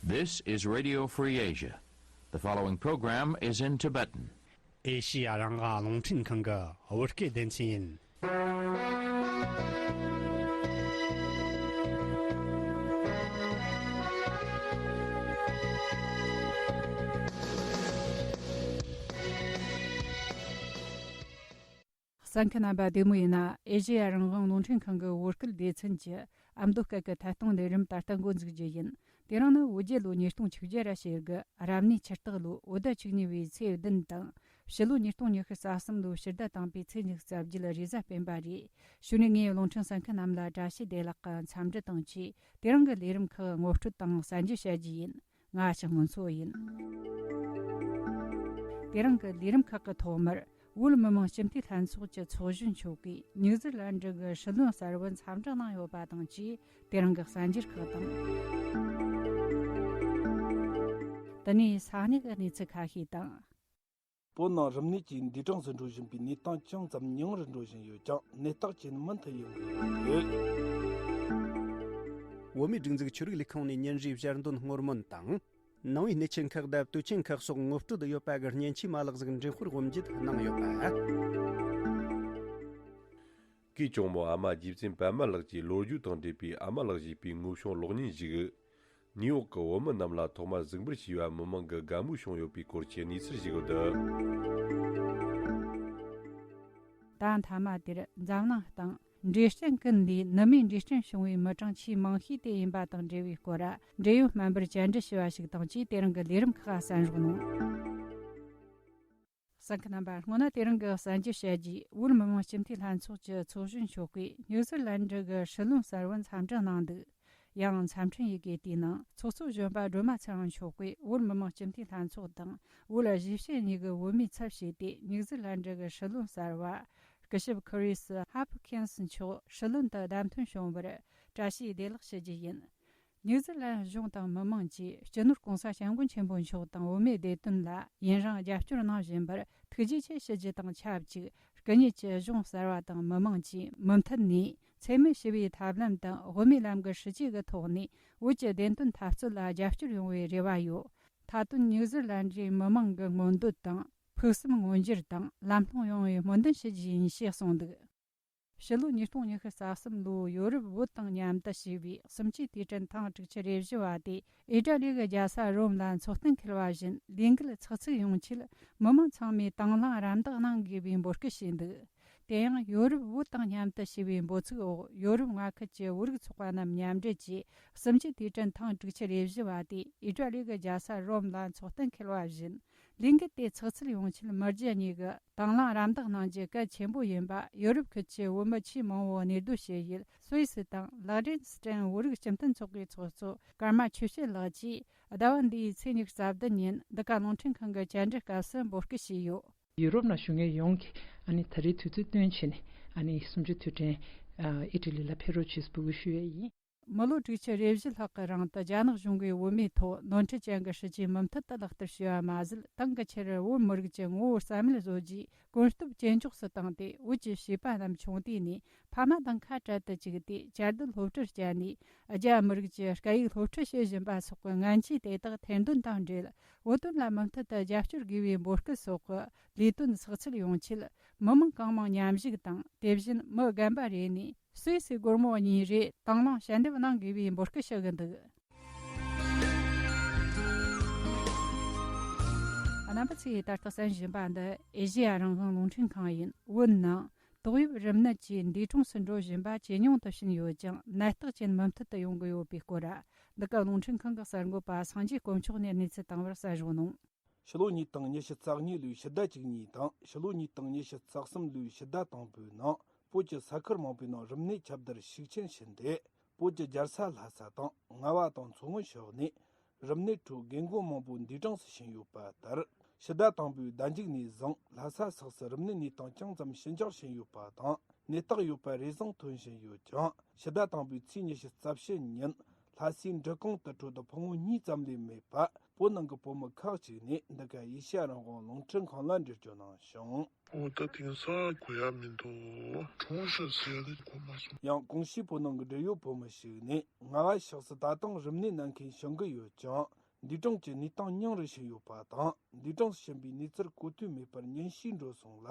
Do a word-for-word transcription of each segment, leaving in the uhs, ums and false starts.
This is Radio Free Asia. The following program is in Tibetan. ཨེ་ཤི་ཡ་རང་དབང་རླུང་འཕྲིན་ཁང་གི་བོད་སྐད་སྡེ་ཚན་ཡིན། གསན་མཁན་རྣམ་པ་བདེ་མོ་ཡིན་ན། ཨེ་ཤེ་ཡ་རང་དབང་རླུང་འཕྲིན་ཁང་གི་བོད་སྐད་སྡེ་ཚན་གྱི་ཨ་མདོ་སྐད་ཀྱི་ཐད་གཏོང་ལས་རིམ་ད་ལྟ་འགོ་འཛུགས་རྒྱུ་ཡིན། དེ་རིང་ནི་བོད་རྒྱལ་ལོ་ཉིས་སྟོང་ཆིག་བརྒྱ་ར་ཞེ་དགུ་རབ་གནས་ཆུ་སྟག་ལོའི་བོད་ཟླ་བཅུ་གཉིས་པའི་ཚེས་བདུན་དང་། ཕྱི་ལོ་ཉིས་སྟོང་ཉི་ཤུ་རྩ་གསུམ་ལོའི་ཕྱི་ཟླ་དང་པོའི་ཚེས་ཉི་ཤུ་རྩ་བརྒྱད་རེས་གཟའ་སྤེན་པ་རེད། གཞུག་ནས་ངས་རླུང་འཕྲིན་གསན་མཁན་རྣམས་ལ་བཀྲ་ཤིས་བདེ་ལེགས་ཀྱི་འཚམས་འདྲི་དང་བཅས། དེ་རིང་གི་ལས་རིམ་ཁག་ངོ་སྤྲོད་དང་གསར་འགྱུར་བཤད་རྒྱུ་ཡིན། ང་ཞག་སྔོན་འཚོ་ཡིན། དེ་རིང་གི་ལས་རིམ་ཁག་གི་ཐོག་མར། བོད་མི་མང་སྤྱི་འཐུས་ལྷན་ཚོགས་ཀྱི་ཚོགས་གཞོན་མཆོག་གིས་ནིའུ་ཛི་ལན་ཌི་གི་སྲིད་བློན་གསར་བར་འཚམས་འདྲི་གནང་ཡོད་པ་དང་བཅས། དེ་རིང་གི་གསར་འགྱུར་ཁག་དང་། དེ་ནས་ས་གནས་ཀྱི་གནས་ཚུལ་ཁ་ཤས་དང་། བོད་ནང་རིམས་ནད་ཀྱིས་འདས་གྲོངས་སུ་འགྲོ་བཞིན་པའི་གནས་སྟངས་ཅུང་ཙམ་ཉུང་རུ་འགྲོ་བཞིན་ཡོད་ཀྱང་། ནད་རྟགས་ཅན་མུ་མཐུད་ཡོང་གི་ཡོད། བོད་མིའི་སྒྲིག་འཛུགས་ཆོས་རིག་ལས་ཁུངས་ནས་ཉིན་རེའི་ཞལ་འདོན་སྔོན་སྨོན་དང་། ནང་པའི་གནས་ཆེན་ཁག་དང་དུས་ཆེན་ཁག་སོགས་ངོ་སྤྲོད་ཡོད་པ་གི་མཉེན་ཆས་མ་ལག་ཟིག་འགྲེམས་སྤེལ་དབུ་འབྱེད་གནང་ཡོད་པ། གུས་གྲོགས་མོ་ཨ་མ་རྗེ་བཙུན་པད་མ་ལགས་ཀྱི་ལོ་རྒྱུས་དང་འབྲེལ་བའི་ཨ་མ་ལགས་ཞེས་པའི་དངོས་བྱུང་གློག་བརྙན་ཞིག་ནིའུ་ཡོག་གི་བོད་མི་རྣམས་ལ་ཐོག་མར་གཟིགས་འབུལ་བྱས་པ་མི་མང་གི་དགའ་མོས་བྱུང་ཡོད་པའི་སྐོར་གྱི་གནས་ཚུལ་ཞིག་ཡོད། ད་མཐའ་མ་དེར་འཛམ་གླིང་སྟེང་འབྲས་སྐྲན་ཀུན་ལས་ནུ་མའི་འབྲས་སྐྲན་བྱུང་བའི་མི་གྲངས་ཆེས་མང་ཤོས་དེ་ཡིན་པ་དང་འབྲེལ་བའི་སྐོར། འབྲེལ་ཡོད་སྨན་པར་བཅར་འདྲི་ཞུས་པ་ཞིག་དང་བཅས། དེ་རིང་གི་ལས་རིམ་ཁག་གསན་རོགས་གནང་། གསན་མཁན་རྣམ་པ། སྔོན་ན་དེ་རིང་གི་གསར་འགྱུར་བཤད་རྗེས། བོད་མི་མང་སྤྱི་འཐུས་ལྷན་ཚོགས་ཀྱི་ཚོགས་གཞོན་མཆོག་གིས་ནིའུ་ཛི་ལན་ཌི་གི་སྲིད་བློན་གསར་བར་འཚམས་འདྲི་གནང་འདུག་ཡང་། འཚམས་འཕྲིན་ཡི་གེ་དེའི་ནང་ཚོགས་གཙོ་གཞོན་པ་སྒྲོལ་མ་ཚེ་རིང་མཆོག་གིས་བོད་མི་མང་སྤྱི་འཐུས་ལྷན་ཚོགས་དང་། བོད་གཞིས་བྱེས་གཉིས་ཀྱི་བོད་མིའི་ཚབ་བྱས་ཏེ། ནིའུ་ཛི་ལན་ཌི་གི་སྲིད་བློན་གསར་བ་སྐུ་ཞབས་ཁི་རིས་ཧབ་ཁིན་སི་མཆོག་སྲིད་བློན་དུ་བདམས་ཐོན་བྱུང་བར་བཀྲ་ཤིས་བདེ་ལེགས་ཞུ་རྒྱུ་ཡིན། ནིའུ་ཛི་ལན་གཞུང་དང་མི་མང་གིས་སྤྱི་ནོར་༸གོང་ས་༸སྐྱབས་མགོན་ཆེན་པོ་མཆོག་དང་བོད་མིའི་བདེ་དོན་ལ་ཡུན་རིང་རྒྱབ་སྐྱོར་གནང་བཞིན་པར་ཐུགས་རྗེ་ཆེ་ཞུ་རྒྱུ་དང་ཆབས་ཅིག་སྐུ་ཉིད་ཀྱི་གཞུང་གསར་བ་དང་མི་མང་གིས་མུ་མཐུད་ནས་འཚེ་མེད་ཞི་བའི་ཐབས་ལམ་དང་དབུ་མའི་ལམ་གྱི་སྲིད་བྱུས་ཀྱི་ཐོག་ནས་བོད་ཀྱི་བདེན་དོན་འཐབ་རྩོད་ལ་རྒྱབ་སྐྱོར་ཡོང་བའི་རེ་བ་ཡོད། མཐའ་དོན་ནིའུ་ཛི་ལན་ཌིའི་མི་མང་གི་མངོན་འདོད་དང་ཕུགས་བསམ་མངོན་འགྱུར་དང་ལམ་ལྷོང་ཡོང་བའི་སྨོན་འདུན་ཞུ་རྒྱུ་ཡིན་ཞེས་གསུངས་འདུག་ཕྱི་ལོ་ཉིས་སྟོང་ཉི་ཤུ་རྩ་གསུམ་ལོའི་ཡོ་རོབ་བོད་དང་མཉམ་དུ་བྱས་པའི་གསུམ་བཅུའི་དུས་དྲན་ཐེངས་དྲུག་ཅུ་རེ་བཞི་བ་དེ་ཨི་ཊ་ལི་གི་རྒྱལ་ས་རོམ་ལ་འཚོགས་གཏན་འཁེལ་བ་བཞིན་ལས་འགུལ་ཚགས་ཚུད་ཡོང་ཆེད་མི་མང་ཚང་མས་དང་བླངས་རམ་འདེགས་གནང་དགོས་པའི་འབོད་སྐུལ་བྱས་འདུག་དེ་ཡང་ཡོ་རོབ་བོད་དང་མཉམ་དུ་བྱས་པའི་འབོད་ཚིག་འོག་ཡོ་རོབ་མངའ་ཁུལ་གྱི་བོད་རིགས་ཚོགས་པ་རྣམས་མཉམ་འབྲེལ་གྱིས་གསུམ་བཅུའི་དུས་དྲན་ཐེངས་དྲུག་ཅུ་རེ་བཞི་བ་དེ་ཨི་ཊ་ལི་གི་རྒྱལ་ས་རོམ་ལ་འཚོགས་གཏན་འཁེལ་བ་བཞིན། ལས་འགུལ་དེ་ཚགས་ཚུད་ཡོང་ཆེད་མི་རྒྱུ་གཉིས་ཀྱིས་དང་བླངས་རམ་འདེགས་གནང་རྒྱུ་གལ་ཆེན་པོ་ཡིན་པ་ཡོ་རོབ་ཁུལ་གྱི་བོད་མི་ཆེས་མང་བོ་གནས་སྡོད་བྱེད་ཡུལ་སུད་སི་དང་ལག་ཌེན་སི་ཊན་བོད་རིགས་སྤྱི་མཐུན་ཚོགས་པའི་ཚོགས་གཙོ་ཀརྨ་ཆོས་བྱེད་ལགས་ཀྱིས་ཟླ་བ་འདིའི་ཚེས་ཉི་ཤུ་རྩ་བདུན་ཉིན་འདི་ག་རླུང་འཕྲིན་ཁང་གི་བཅར་འདྲི་སྐབས་སུ་འབོད་སྐུལ་བྱས་ཡོད། ཡུ་རོབ་ནང་བཞུགས་མཁན་ཡོངས་ཀྱིས་ཨ་ནི་ད་རེས་དུས་ཚོད་བཏོན་བྱས་ནས་ཨ་ནི་གསུམ་བཅུའི་དུས་དྲན་ཨ་ཨི་ཊ་ལི་ལ་ཕེབས་རོགས་བྱེད་འབོད་སྐུལ་ཞུ་ཡས་ཡིན། མི་ལོ་དྲུག་ཅུ་རེ་བཞི་ལྷག་གི་རིང་དུ་རྒྱ་ནག་གཞུང་གིས་བོད་མིའི་ཐོག་ནོར་འཁྲུལ་ཅན་གྱི་སྲིད་ཇུས་མུ་མཐུད་དུ་ལག་བསྟར་བྱས་པ་མ་ཟད། དེང་གི་ཆར་བོད་མི་རིགས་ཀྱི་ངོ་བོ་རྩ་མེད་བཟོ་རྒྱུའི་གོམ་སྟབས་ཇེ་མགྱོགས་སུ་བཏང་སྟེ། བོད་ཀྱི་བྱིས་པ་རྣམས་ཆུང་དུས་ནས་ཕ་མ་དང་ཁ་བྲལ་དུ་བཅུག་སྟེ། བཅའ་སྡོད་སློབ་ཁྲིད་བསྐྱལ་ནས་རྒྱ་མི་རིགས་ཀྱི་སྐད་ཡིག་སློབ་ཁྲིད་བྱེད་བཞིན་པ་སོགས་ཀྱི་ངན་ཇུས་དེ་དག་ཐེར་འདོན་དང་འབྲེལ། བོད་དོན་ལ་མུ་མཐུད་དུ་རྒྱབ་སྐྱོར་དགོས་པའི་འབོད་སྐུལ་སོགས་ཀྱི་ལས་དོན་ཚགས་ཚུད་ཡོང་ཆེད། མི་མང་གང་མང་མཉམ་ཞུགས་དང་། དེ་བཞིན་མི་རྒན་པ་རེ་ནས་སུད་སི་སྒོར་མོ་གཉིས་རེ་དང་བླངས་ཞལ་འདེབས་གནང་དགོས་པའི་འབོད་སྐུལ་ཞུ་གི་འདུག་རྣམ་པ་ཚོས་ད་ལྟ་གསན་བཞིན་པ་འདི་ཨེ་ཤེ་ཡ་རང་དབང་རླུང་འཕྲིན་ཁང་ཡིན། བོད་ནང་ཏོག་དབྱིབས་རིམས་ནད་ཀྱིས་འདས་གྲོངས་སུ་འགྲོ་བཞིན་པ་ཇེ་ཉུང་དུ་ཕྱིན་ཡོད་ཀྱང་། ནད་རྟགས་ཅན་མུ་མཐུད་དུ་ཡོང་གི་ཡོད་པའི་སྐོར། འདི་ག་རླུང་འཕྲིན་ཁང་གི་གསར་འགོད་པ་སངས་རྒྱས་དཀོན་མཆོག་ནས་གནས་ཚུལ་བཏང་བར་གསན་རོགས་གནང་། ཕྱི་ལོ་ཉིས་སྟོང་ཉི་ཤུ་རྩ་གཉིས་ལོའི་ཕྱི་ཟླ་བཅུ་གཉིས་དང་ཕྱི་ལོ་ཉིས་སྟོང་ཉི་ཤུ་རྩ་གསུམ་ལོའི་ཕྱི་ཟླ་དང་པོའི་ནང་། བོད་ཀྱི་ས་ཁུལ་མང་པོའི་ནང་རིམས་ནད་ཁྱབ་གདལ་ཤུགས་ཆེན་ཕྱིན་ཏེ། བོད་ཀྱི་རྒྱལ་ས་ལྷ་ས་དང་རྔ་བ་དང་མཚོ་སྔོན་ཕྱོགས་ནས་རིམས་ནད་ཁྲོད་རྒན་རྒོན་མང་པོ་འདས་གྲོངས་སུ་ཕྱིན་ཡོད་པ་ལྟར། ཕྱི་ཟླ་དང་པོའི་ཟླ་མཇུག་ནས་བཟུང་ལྷ་ས་སོགས་སུ་རིམས་ནད་གནས་སྟངས་ཅུང་ཙམ་ཞི་འཇགས་ཕྱིན་ཡོད་པ་དང་། ནད་རྟགས་ཡོད་པ་རེ་ཟུང་ཐོན་བཞིན་ཡོད་ཀྱང་། ཕྱི་ཟླ་དང་པོའི་ཚེས་ཉི་ཤུ་རྩ་བཞི་ཉིན་ལྷ་སའི་འབྲི་གུང་དུ་འཕྲོད་དུ་ཕོ་མོ་གཉིས་ཙམ་ལས་མེད་པ། བོད་ནང་གི་བོད་མི་ཁག་ཅིག་ནས་འདི་ག་ཨེ་ཤེ་ཡ་རང་དབང་རླུང་འཕྲིན་ཁང་ལ་འགྲེལ་བརྗོད་གནང་བྱུང་། འོ་ད་དེང་སང་གོ་ཡ་མི་འདུག་གྲོངས་ཤག་ཟེར་ཡ་དེ་གོ་མ་སོང་། ཡང་གོང་ཞུས་བོད་ནང་གི་འབྲེལ་ཡོད་བོད་མི་ཞིག་ནས། རྔ་བ་ཕྱོགས་སུ་ད་དུང་རིམས་ནད་ན་མཁན་བྱུང་གི་ཡོད་ཀྱང་། འདས་གྲོངས་ཀྱི་གནས་སྟངས་ཉུང་རུ་ཕྱིན་ཡོད་པ་དང་། འདས་གྲོངས་སུ་ཕྱིན་པའི་གནས་ཚུལ་གོ་ཐོས་མེད་པར་ཉེན་བཤད་འགྲོ་སོང་ལ།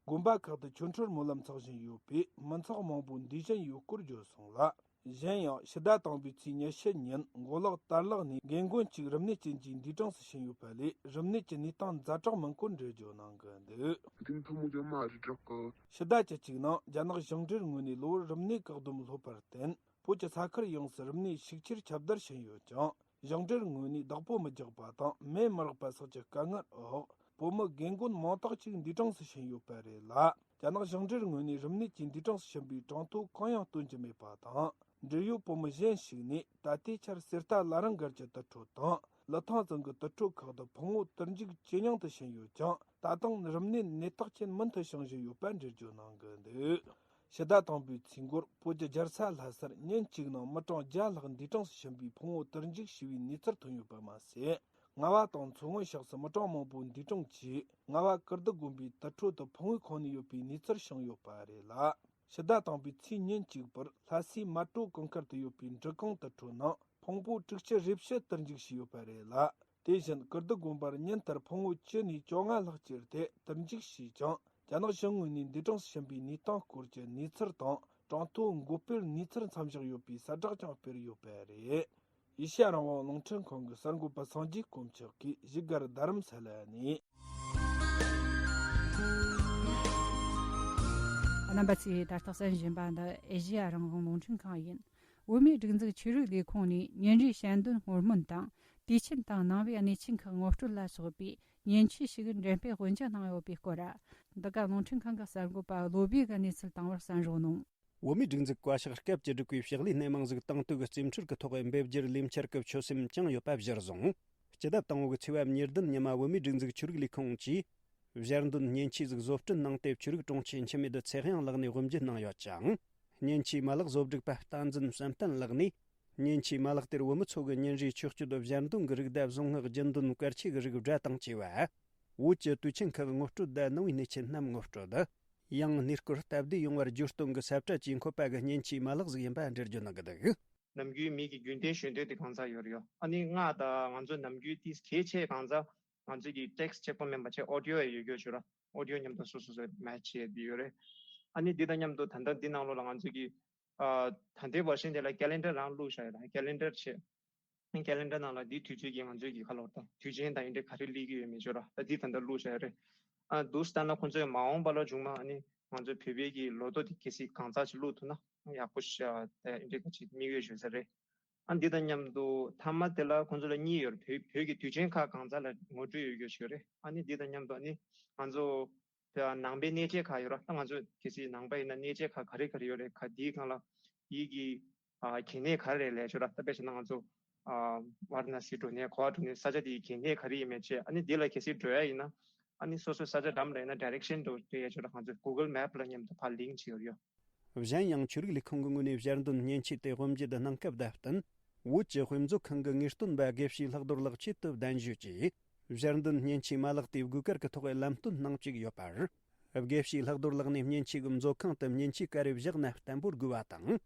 དགོན་པ་ཁག་ཏུ་ཆོ་འཕྲུལ་སྨོན་ལམ་འཚོགས་བཞིན་ཡོད་པས། མི་ཚོགས་མང་པོ་འདས་ཟིན་ཡོད་སྐོར་བརྗོད་སོང་ལ། གཞན་ཡང་ཕྱི་ཟླ་དང་པོའི་ཚེས་ཉི་ཤུ་ཉིན་མགོ་ལོག་དར་ལག་ནས་རྒན་རྒོན་གཅིག་རིམས་ནད་ཅན་གྱིས་འདས་གྲོངས་སུ་ཕྱིན་ཡོད་པ་ལས། རིམས་ནད་ཀྱི་གནས་སྟངས་ཛ་དྲག་མིན་སྐོར་འགྲེལ་བརྗོད་གནང་གི་འདུག། དེ་ནི་ཐུན་མོང་ཅན་མ་རེད་དྲག་གི། ཕྱི་ཟླ་བཅུ་གཅིག་ནང་རྒྱ་ནག་ཞིང་འབྲེལ་ངོས་ནས་གློ་བུར་རིམས་ནད་བཀག་སྡོམ་སློབ་པར་བརྟེན། བོད་ཀྱི་ས་ཁུལ་ཡོངས་སུ་རིམས་ནད་ཤུགས་ཆེར་ཁྱབ་གདལ་ཕྱིན་ཡོད་ཀྱང་། ཞིང་འབྲེལ་ངོས་ནས་བདག་པོ་མི་རྒྱག་པ་དང་། མེ་མི་རེག་པ་སོགས་ཀྱི་དཀའ་ངལ་འོག། བོད་མི་རྒན་རྒོན་མང་དག་ཅིག་འདས་གྲོངས་སུ་ཕྱིན་ཡོད་པ་རེད་ལ། རྒྱ་ནག་ཞིང་འབྲེལ་ངོས་ནས་རིམས་ནད་ཀྱིས་འདས་གྲོངས་སུ་ཕྱིན་པའི་གྲངས་ཐོ་གང་ཡང་སྟོན་གྱི་མེད་པ་དང་། འབྲེལ་ཡོད་བོད་མི་གཞན་ཞིག་ནས་ད་ལྟའི་ཆར་གསེར་རྟ་བླ་རུང་སྒར་གྱི་དུར་ཁྲོད་དང་། ལི་ཐང་རྫོང་གི་དུར་ཁྲོད་ཁག་ཏུ་ཕུང་བོ་དུར་འཇུག་ཇེ་ཉུང་དུ་ཕྱིན་ཡོད་ཀྱང་། ད་དུང་རིམས་ནད་ནད་རྟགས་ཅན་མུ་མཐུད་བྱུང་བཞིན་ཡོད་པ་འགྲེལ་བརྗོད་གནང་གི་འདུག། ཕྱི་ཟླ་དང་པོའི་ཚེས་འགོར་བོད་ཀྱི་རྒྱལ་ས་ལྷ་སར་ཉིན་གཅིག་ནང་མི་གྲངས་བརྒྱ་ལྷག་འདས་གྲོངས་སུ་ཕྱིན་པའི་ཕུང་བོ་དུར་འཇུག་བྱས་པའི་གནས་ཚུལ་ཐོན་ཡོད་པ་མ་ཟད། རྔ་བ་དང་མཚོ་སྔོན་ཕྱོགས་སུ་མི་གྲངས་མང་པོ་འདས་གྲོངས་ཀྱིས། རྔ་བ་ཀིརྟི་དགོན་པའི་དུར་ཁྲོད་དུ་ཕུང་བོའི་ཁོངས་ནས་ཡོད་པའི་གནས་ཚུལ་བྱུང་ཡོད་པ་རེད་ལ། ཕྱི་ཟླ་དང་པོའི་ཚེས་ཉིན་གཅིག་པར་ལྷ་སའི་མལ་གྲོ་གུང་དཀར་དུ་ཡོད་པའི་འབྲི་གུང་དུར་ཁྲོད་ནང་ཕུང་པོ་དྲུག་ཅུ་རེ་བཞི་དུར་འཇུག་བྱས་ཡོད་པ་རེད་ལ། དེ་བཞིན་ཀིརྟི་དགོན་པར་ཉིན་ལྟར་ཕུང་བོ་བཅུ་ནས་བཅོ་ལྔ་ལྷག་བཅུར་ཏེ་དུར་འཇུག་བྱས་ཀྱང་། རྒྱ་ནག་གཞུང་ངོས་ནས་འདས་གྲོངས་སུ་ཕྱིན་པའི་གནས་སྟངས་སྐོར་གྱི་གནས་ཚུལ་དང་། གྲངས་ཐོ་འགོད་སྤེལ་གནས་ཚུལ་མཚམས་བཞག་ཡོད་པའི་གསལ་བསྒྲགས་ཀྱང་སྤེལ་ཡོད་པ་རེད། ཨེ་ཤ་ཡ་རང་དབང་རླུང་འཕྲིན་ཁང་གི་གསར་འགོད་པ་སངས་རྒྱས་དཀོན་མཆོག་གིས་བཞུགས་སྒར་རྡ་རམ་ས་ལ་ནས། རྣམ་པ་ཚོས་ད་ལྟ་གསན་བཞིན་པ་འདི་ཨེ་ཤ་ཡ་རང་དབང་རླུང་འཕྲིན་ཁང་ཡིན། བོད་མིའི་སྒྲིག་འཛུགས་ཆོས་རིག་ལས་ཁུངས་ནས་ཉིན་རེའི་ཞལ་འདོན་སྔོན་སྨོན་དང་། དུས་ཆེན་དང་ནང་པའི་གནས་ཆེན་ཁག་ངོ་སྤྲོད་ལ་སོགས་པའི་མཉེན་ཆས་ཤིག་འགྲེམས་སྤེལ་དབུ་འབྱེད་གནང་ཡོད་པའི་སྐོར། འདི་ག་རླུང་འཕྲིན་ཁང་གི་གསར་འགོད་པ་བློ་བྷེ་གིས་གནས་ཚུལ་བཏང་བར་གསན་རོགས་གནང་། བོད་མིའི་སྒྲིག་འཛུགས་བཀའ་ཤག་སྐབས་བཅུ་དྲུག་པའི་ཕྱག་ལས་སྣེ་མང་ཟིག་དང་དུ་གི་རྩིས་འཕྲུལ་གྱི་ཐོག་འབེབས་རྒྱུར་ལས་འཆར་གྱི་ཆོད་སེམས་བཅངས་ཡོད་པ་གཞིར་བཟུང་། སྤྱི་ཟླ་དང་པོ་གི་ཚེས་པ་ཉེར་བདུན་ཉི་མ་བོད་མིའི་སྒྲིག་འཛུགས་ཆོས་རིག་ལས་ཁུངས་ཀྱིས་ཞལ་འདོན་མཉེན་ཆས་ཟིག་བཟོ་སྐྲུན་གནང་སྟེ། ཆོས་རིག་དྲུང་ཆེ་འཆི་མེད་ཚེ་དབྱངས་ལགས་ནས་དབུ་འབྱེད་གནང་ཡོད་ཅིང་། མཉེན་ཆས་མ་ལག་བཟོ་སྒྲིག་པ་བསྟན་འཛིན་བསམ་གཏན་ལགས་ནས། མཉེན་ཆས་མ་ལག་དེར་བོད་མི་ཚོ་གི་ཉིན་རེའི་ཆོས་སྤྱོད་ཞལ་འདོན་གྱི་རིགས་དང་། གཟུངས་སྔགས་རྒྱུན་འདོན་སྐར་ཆས་ཀྱི་རིགས་སྒྲ་དང་བཅས་པ། བོད་ཀྱི་དུས་ཆེན་ཁག་ངོ་སྤྲོད་དང་། ནང་པའི་གནས་ཆེན་རྣམས་ངོ་སྤྲོད། ཡང་། གནས་སྐོར་སྟབས་བདེ་ཡོང་བར་བརྗོད་སྟོན་གྱི་ས་བཀྲ་བཅས་འཁོད་པ་གི་མཉེན་ཆས་མ་ལག་ཟིག་ཡིན་པ་འགྲེལ་བརྗོད་གནང་གི་འདུག། ནམ་རྒྱུན་མི་གི་རྒྱུན་ལྡན་ཞུ་འདོད་དེ་གང་ཟག་ཡོད་རེད་ཡོད། ཨ་ནི་ང་དང་ང་ཚོ་ནམ་རྒྱུན་དེ་གལ་ཆེ་གང་ཟག་ང་ཚོ་གི་ཊེག་སི་གཅིག་པོ་མིན་པ་ཆེ་ཨོ་ཌི་ཡོ་ཡང་ཡོད་རྒྱུ་ཞུ་ར། ཨོ་ཌི་ཡོ་མཉམ་དུ་སོ་སོ་སོ་མེ་ཆི་བྱས་བསྡད་ཡོད་རེད། ཨ་ནི་འདི་དང་མཉམ་དུ་ད་ལྟ་འདི་ནང་ལོགས་ལ་ང་ཚོ་གི་ཨ་ད་ལྟའི་བར་ཤན་དེ་ལ་ཀེ་ལེན་ཌར་རང་བླུགས་བཞག་ཡོད་ར། ཀེ་ལེན་ཌར་བྱས། ཀེ་ལེན་ཌར་ནང་ལ་འདི་དུས་ཚོད་ཀྱི་ང་ཚོའི་གི་ཁ་ལོ་དང་དུས་ཆེན་དང་ཨེ་འདྲ་ག་རེ་སླེབས་ཀྱི་ཡོད་མེད་ཅོ་ར། ད་འདི་ད་ལྟ་བླུགས་བཞག་ཡོད་རེད། ཨ་འདུག་སྟངས་ལ་ཁོང་ཚོས་མ་འོངས་པ་ལ་བྱུང་མ། ཨ་ནི་ང་ཚོའི་བོད་པའི་གི་ལོ་ཐོ་དེ་གལ་སྲིད་གང་ཙམ་ཅིག་བླུགས་ཐུབ་ན་ཡག་པོ་ཤ་ད་ཨེ་འདྲ་ག་ཅིག་དམིགས་ཡུལ་ཡོད་ས་རེད། ཨ་འདི་དང་མཉམ་དུ་མཐའ་མ་དེ་ལ་ཁོང་ཚོ་ལ་གཉིས་ཡོད་རེད། བོད་བོད་ཀྱི་དུས་ཆེན་ཁག་གང་ཙམ་ལ་ངོ་སྤྲོད་ཡོད་རྒྱུ་ཞིག་རེད། ཨ་ནི་འདི་དང་མཉམ་དུ་ཨ་ནི་ང་ཚོ་ད་ནང་པའི་གནས་བཅས་ཁག་ཡོད་ར། ད་ང་ཚོ་གལ་སྲིད་ནང་པ་ཡིན་ན་གནས་བཅས་ཁག་ག་རེ་ག་རེ་ཡོད་རེད། ག་དེའི་སྒང་ལ་དེའི་གི་ཨ་གལ་གནད་ག་རེ་རེད་ལས་ཆོག་ར། ད་དཔེ་བྱས་ན་ང་ཚོ་ཨ་ཝཱ་ར་ཎ་སི་འགྲོ་ནས་གོ་བ་འགྲོ་ནས་ས་ཆ་དེའི་གལ་གནད་ག་རེ་ཡིན་མེད་ཅེས། ཨ་ནི་དེ་ལ་གལ་སྲིད་འགྲོ་ཡ་ཡིན་ན་ཨ་ནི་སོ་སོའི་ས་ཆ་འགྲམ་ལ་ཡིན་ན་ཌའི་རེག་ཤན་འགྲོ་སྤྲད་ཡ་ཆོག་ར། ང་ཚོ་གུ་གལ་མེབ་ལ་མཉམ་དུ་ཕར་ལིང་ཀི་བྱས་ཡོད་ཡོད། གཞན་ཡང་། ཆོས་རིག་ལས་ཁུངས་ཀྱི་ངོས་ནས་ཞལ་འདོན་མཉེན་ཆས་དེ་དབུ་འབྱེད་གནང་སྐབས་བརྡ་བསྟན། བོད་ཀྱི་དཔེ་མཛོད་ཁང་གི་ངེས་སྟོན་པ་དགེ་བཤེས་ལྷག་རྡོར་ལགས་ཆེད་དུ་གདན་ཞུས་ཀྱིས། ཞལ་འདོན་མཉེན་ཆས་མ་ལག་དེ་དགོས་གལ་གྱི་ཐོག་ལམ་སྟོན་གནང་བཅུག་ཡོད་པར། དགེ་བཤེས་ལྷག་རྡོར་ལགས་ནས་མཉེན་ཆས་ཀྱི་མཛོད་ཁང་དུ་མཉེན་ཆས་ག་རེ་བཞག་ན་བརྟན་པོར་དགོས་པ་དང་།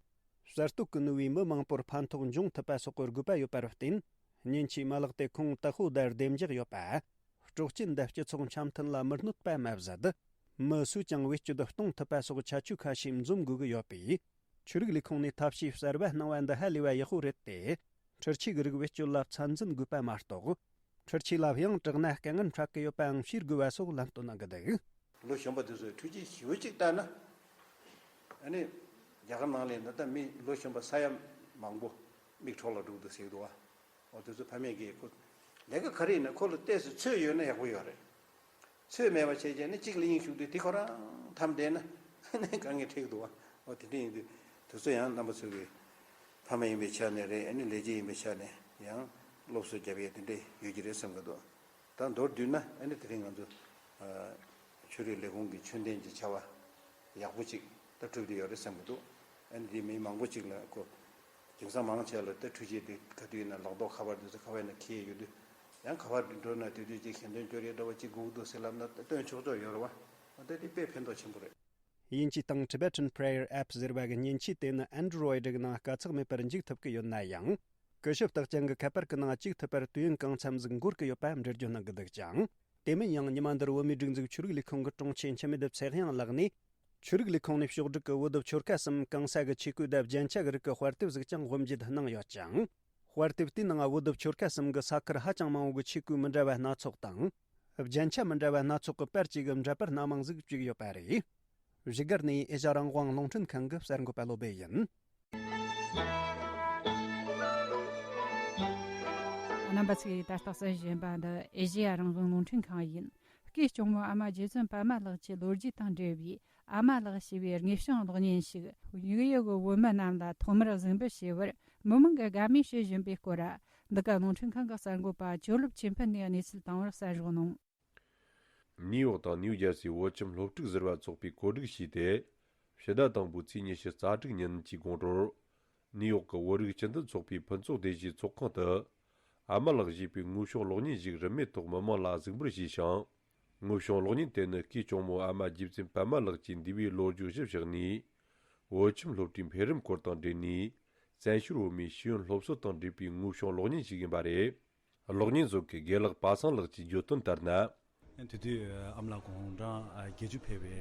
གསར་གཏོད་ཀྱི་ནུས་པས་མི་མང་པོར་ཕན་ཐོགས་འབྱུང་ཐུབ་པ་སོགས་ཀྱི་དགོས་པ་ཡོད་པར་བརྟེན། མཉེན་ཆས་མ་ལག་དེ་ཁོང་ཏག་ཧོ་དང་བདེ་འཇགས་ཡོད་པ། སྲོག་སྐྱེན་དང་སྤྱི་ཚོགས་འཆམ་མཐུན་ལ་མི་གནོད་པ་མ་ཟད། མི་སུས་ཀྱང་བེད་སྤྱོད་གཏོང་ཐུབ་པ་སོགས་ཁྱད་ཆོས་ཁ་ཤས་འཛོམས་དགོས་ཀྱི་ཡོད་པས། ཆོས་རིག་ལས་ཁུངས་ནས་ཐབས་ཤེས་གསར་པ་གནང་བ་འདི་ཧ་ལས་པ་ཡག་པོ་རེད་དེ། འཕྲུལ་ཆས་ཀྱི་རིགས་བེད་སྤྱོད་ལ་ཚད་འཛིན་དགོས་པ་མ་གཏོགས། འཕྲུལ་ཆས་ལ་ཡང་དྲག་ན་དཀའ་ངལ་འཕྲད་ཀྱི་ཡོད་པའང་ཤེས་དགོས་པ་སོགས་ལམ་སྟོན་གནང་གི་འདུག། ལོ་གཞོན་པ་དེ་ཚོས་འཕྲུལ་ཆས་ཞེ་པོ་ཅིག་བལྟས་ན། ཨ་ནི་རྒྱ་གར་ནང་ལ་ད་ལྟ་མི་ལོ་གཞོན་པ་ས་ཡ་མང་པོ་མིག་འཕྲོག་ལ་འགྲོ་གི་འདུག་ཟེར་གི་འདུག་བ། འོ་དེ་ཚོ་ཕ་མས་ཀྱིས་ཁོ་ལས་ཀ་ག་རེ་ཡིན་ན་ཁོ་ལ་ཏོག་ཙམ་ཚོད་ཡོད་ན་ཡག་པོ་ཡོད་རེད། ཚོད་མེད་པ་བྱས་བྱས་ནས་གཅིག་ལ་དབྱིངས་ཞུགས་དུས་དེ་ཁོ་རང་འཐམ་བསྡད་ན་ཨ་ནི་དཀའ་ངལ་འཕྲད་ཀྱི་འདུག་བ། འོ་དེ་འདྲ་ཡིན་དུས་དེ་ཚོ་ཡང་རྣམ་པ་ཚོ་གི་ཕ་མ་ཡིན་པའི་ཆ་ནས་རེད། ཨ་ནི་ལས་བྱེད་ཡིན་པའི་ཆ་ནས་ཡང་སློབ་གསོ་རྒྱབ་ཡས་དེ་འདྲ་ཡོད་ཀྱི་རེད་བསམ་གྱི་འདུག། ད་མདོར་བསྡུས་ན་ཨ་ནི་དེ་རིང་ང་ཚོ་ཨ་ཆོས་རིག་ལས་ཁུངས་ཀྱི་ཆོས་ལྡན་གྱི་བྱ་བ་ཡག་པོ་ཅིག་ད་གྲུབ་བསྡད་ཡོད་རེད་བསམ་གྱི་འདུག། ཨ་ནི་དེ་མི་མང་པོ་ཅིག་ལ་ཁོ་དེང་སང་མང་ཆེ་ལ་ད་འཕྲུལ་ཆས་དེ་ག་དུས་ཡིན་ན་ལག་ཐོག་ཁ་པར་དེ་ཚོ་ཁ་པར་ནང་འཁྱེར་ཡོད་དུས་ཡང་ག་པར་འགྲོ་ན་དེ་དུས་ཅིག་ཞལ་འདོན་སྐྱོར་ཡས་འདྲ་བ་ཅིག་དགོས་ཀྱི་འདུག་ཟེར་ལབ་ན་ད་སྟོན་ཆོག་ཆོག་ཡོད་རེད་བ། ཨ་ད་དེ་དཔེ་ཕན་ཐོགས་ཆེན་པོ་རེད། དབྱིན་ཇི་སྟེང་Tibetan Prayer App ཟེར་བ་གི་མཉེན་ཆས་དེ་ནི་Android གི་ནང་དཀའ་ཚེགས་མེད་པར་འཇུག་ཐུབ་ཀྱི་ཡོད་ན་ཡང་། སྐུ་ཞབས་རྟགས་ཅན་གྱི་ཁ་པར་གྱི་ནང་གཅིག་ཐུབ་པར་དུས་ཡུན་གང་འཚམ་ཟིག་འགོར་གྱི་ཡོད་པ་འགྲེལ་བརྗོད་གནང་གི་འདུག་ཅིང་། དེ་མིན་ཡང་ཉི་མ་འདིར་བོད་མིའི་སྒྲིག་འཛུགས་ཆོས་རིག་ལས་ཁུངས་ཀྱི་དྲུང་ཆེ་འཆི་མེད་ཚེ་དབྱངས་ལགས་ནས། ཆོས་རིག་ལས་ཁུངས་ནས་ཕྱོགས་བསྒྲིགས་ཀྱི་བོད་བོད་ཆོལ་ཁ་གསུམ་གང་ས་གི་ཆས་གོས་དང་རྒྱན་ཆ་གི་རིགས་ཀྱི་དཔར་དེབ་ཟིག་ཀྱང་དབུ་འབྱེད་གནང་ཡོད་ཅིང་། དཔར་དེབ་དེའི་ནང་བོད་བོད་ཆོལ་ཁ་གསུམ་གྱི་ས་ཁུལ་ཧ་ཅང་མང་བོ་གི་ཆས་གོས་མི་འདྲ་བ་སྣ་ཚོགས་དང་། རྒྱན་ཆ་མི་འདྲ་བ་སྣ་ཚོགས་ཀྱི་པར་གཅིག་གི་འདྲ་པར་སྣ་མང་ཟིག་བཅུག་ཡོད་པ་རེད། བཞུགས་སྒར་ནས་ཨེ་ཤ་རང་དབང་རླུང་འཕྲིན་ཁང་གི་གསར་འགོད་པ་བློ་སྦེ་ཡིན། རྣམ་པ་ཚོས་ད་ལྟ་གསན་བཞིན་པ་འདི་ཨེ་ཤེ་ཡ་རང་དབང་རླུང་འཕྲིན་ཁང་ཡིན། སྐུའི་གཅུང་མོ་ཨ་མ་རྗེ་བཙུན་པདྨ་ལགས་ཀྱི་ལོ་རྒྱུས་དང་འབྲེལ་བའི་ཨ་མ་ལགས་ཞེས་པའི་དངོས་བྱུང་གློག་བརྙན་ཞིག་ཡུལ་ཡུལ་གྱི་བོད་མི་རྣམས་ལ་ཐོག་མར་གཟིགས་འབུལ་བྱས་པར་མི་མང་གིས་དགའ་མོས་བྱེད་བཞིན་པའི་སྐོར། འདི་ག་རླུང་འཕྲིན་ཁང་གི་གསར་འགོད་པ་ཇོ་ལུབ་ཆོས་འཕེལ་ནས་གནས་ཚུལ་བཏང་བར་གསན་རོགས་གནང་། ནིའུ་ཡོག་དང་ནིའུ་ཇར་སིའི་བོད་ཁྱིམ་སློབ་ཕྲུག་ཟུར་པ་ཚོགས་པས་གོ་སྒྲིག་བྱས་ཏེ། ཕྱི་ཟླ་དང་པོའི་ཚེས་ཉི་ཤུ་རྩ་དྲུག་ཉིན་གྱི་དགོང་དྲོར། ནིའུ་ཡོག་གི་བོད་རིགས་སྤྱི་མཐུན་ཚོགས་པའི་ཕུན་ཚོགས་སྡེ་བཞིའི་ཚོགས་ཁང་དུ། ཨ་མ་ལགས་ཞེས་པའི་དངོས་བྱུང་གློག་བརྙན་ཞིག་རིན་མེད་ཐོག་མི་མང་ལ་གཟིགས་འབུལ་བྱས་ཤིང་། དངོས་བྱུང་གློག་བརྙན་དེ་ནི་སྐུའི་གཅུང་མོ་ཨ་མ་རྗེ་བཙུན་པདྨ་ལགས་ཀྱི་འདས་པའི་ལོ་རྒྱུས་གཞིར་བཞག་ནས། བོད་ཁྱིམ་སློབ་གྲྭའི་འཕེལ་རིམ་སྐོར་དང་འབྲེལ་ནས། བཙན་བྱོལ་བོད་མིའི་ཤེས་ཡོན་སློབ་གསོ་དང་འབྲེལ་བའི་དངོས་བྱུང་གློག་བརྙན་ཞིག་ཡིན་པ་རེད། གློག་བརྙན་བཟོ་མཁན་དགེ་ལགས་པ་སངས་ལགས་ཀྱིས་བརྗོད་དོན་ལྟར་ན། དེ་དུས་ཨ་མ་ལགས་དགུང་གྲངས་བརྒྱད་ཅུ་ཕེབས་པའི་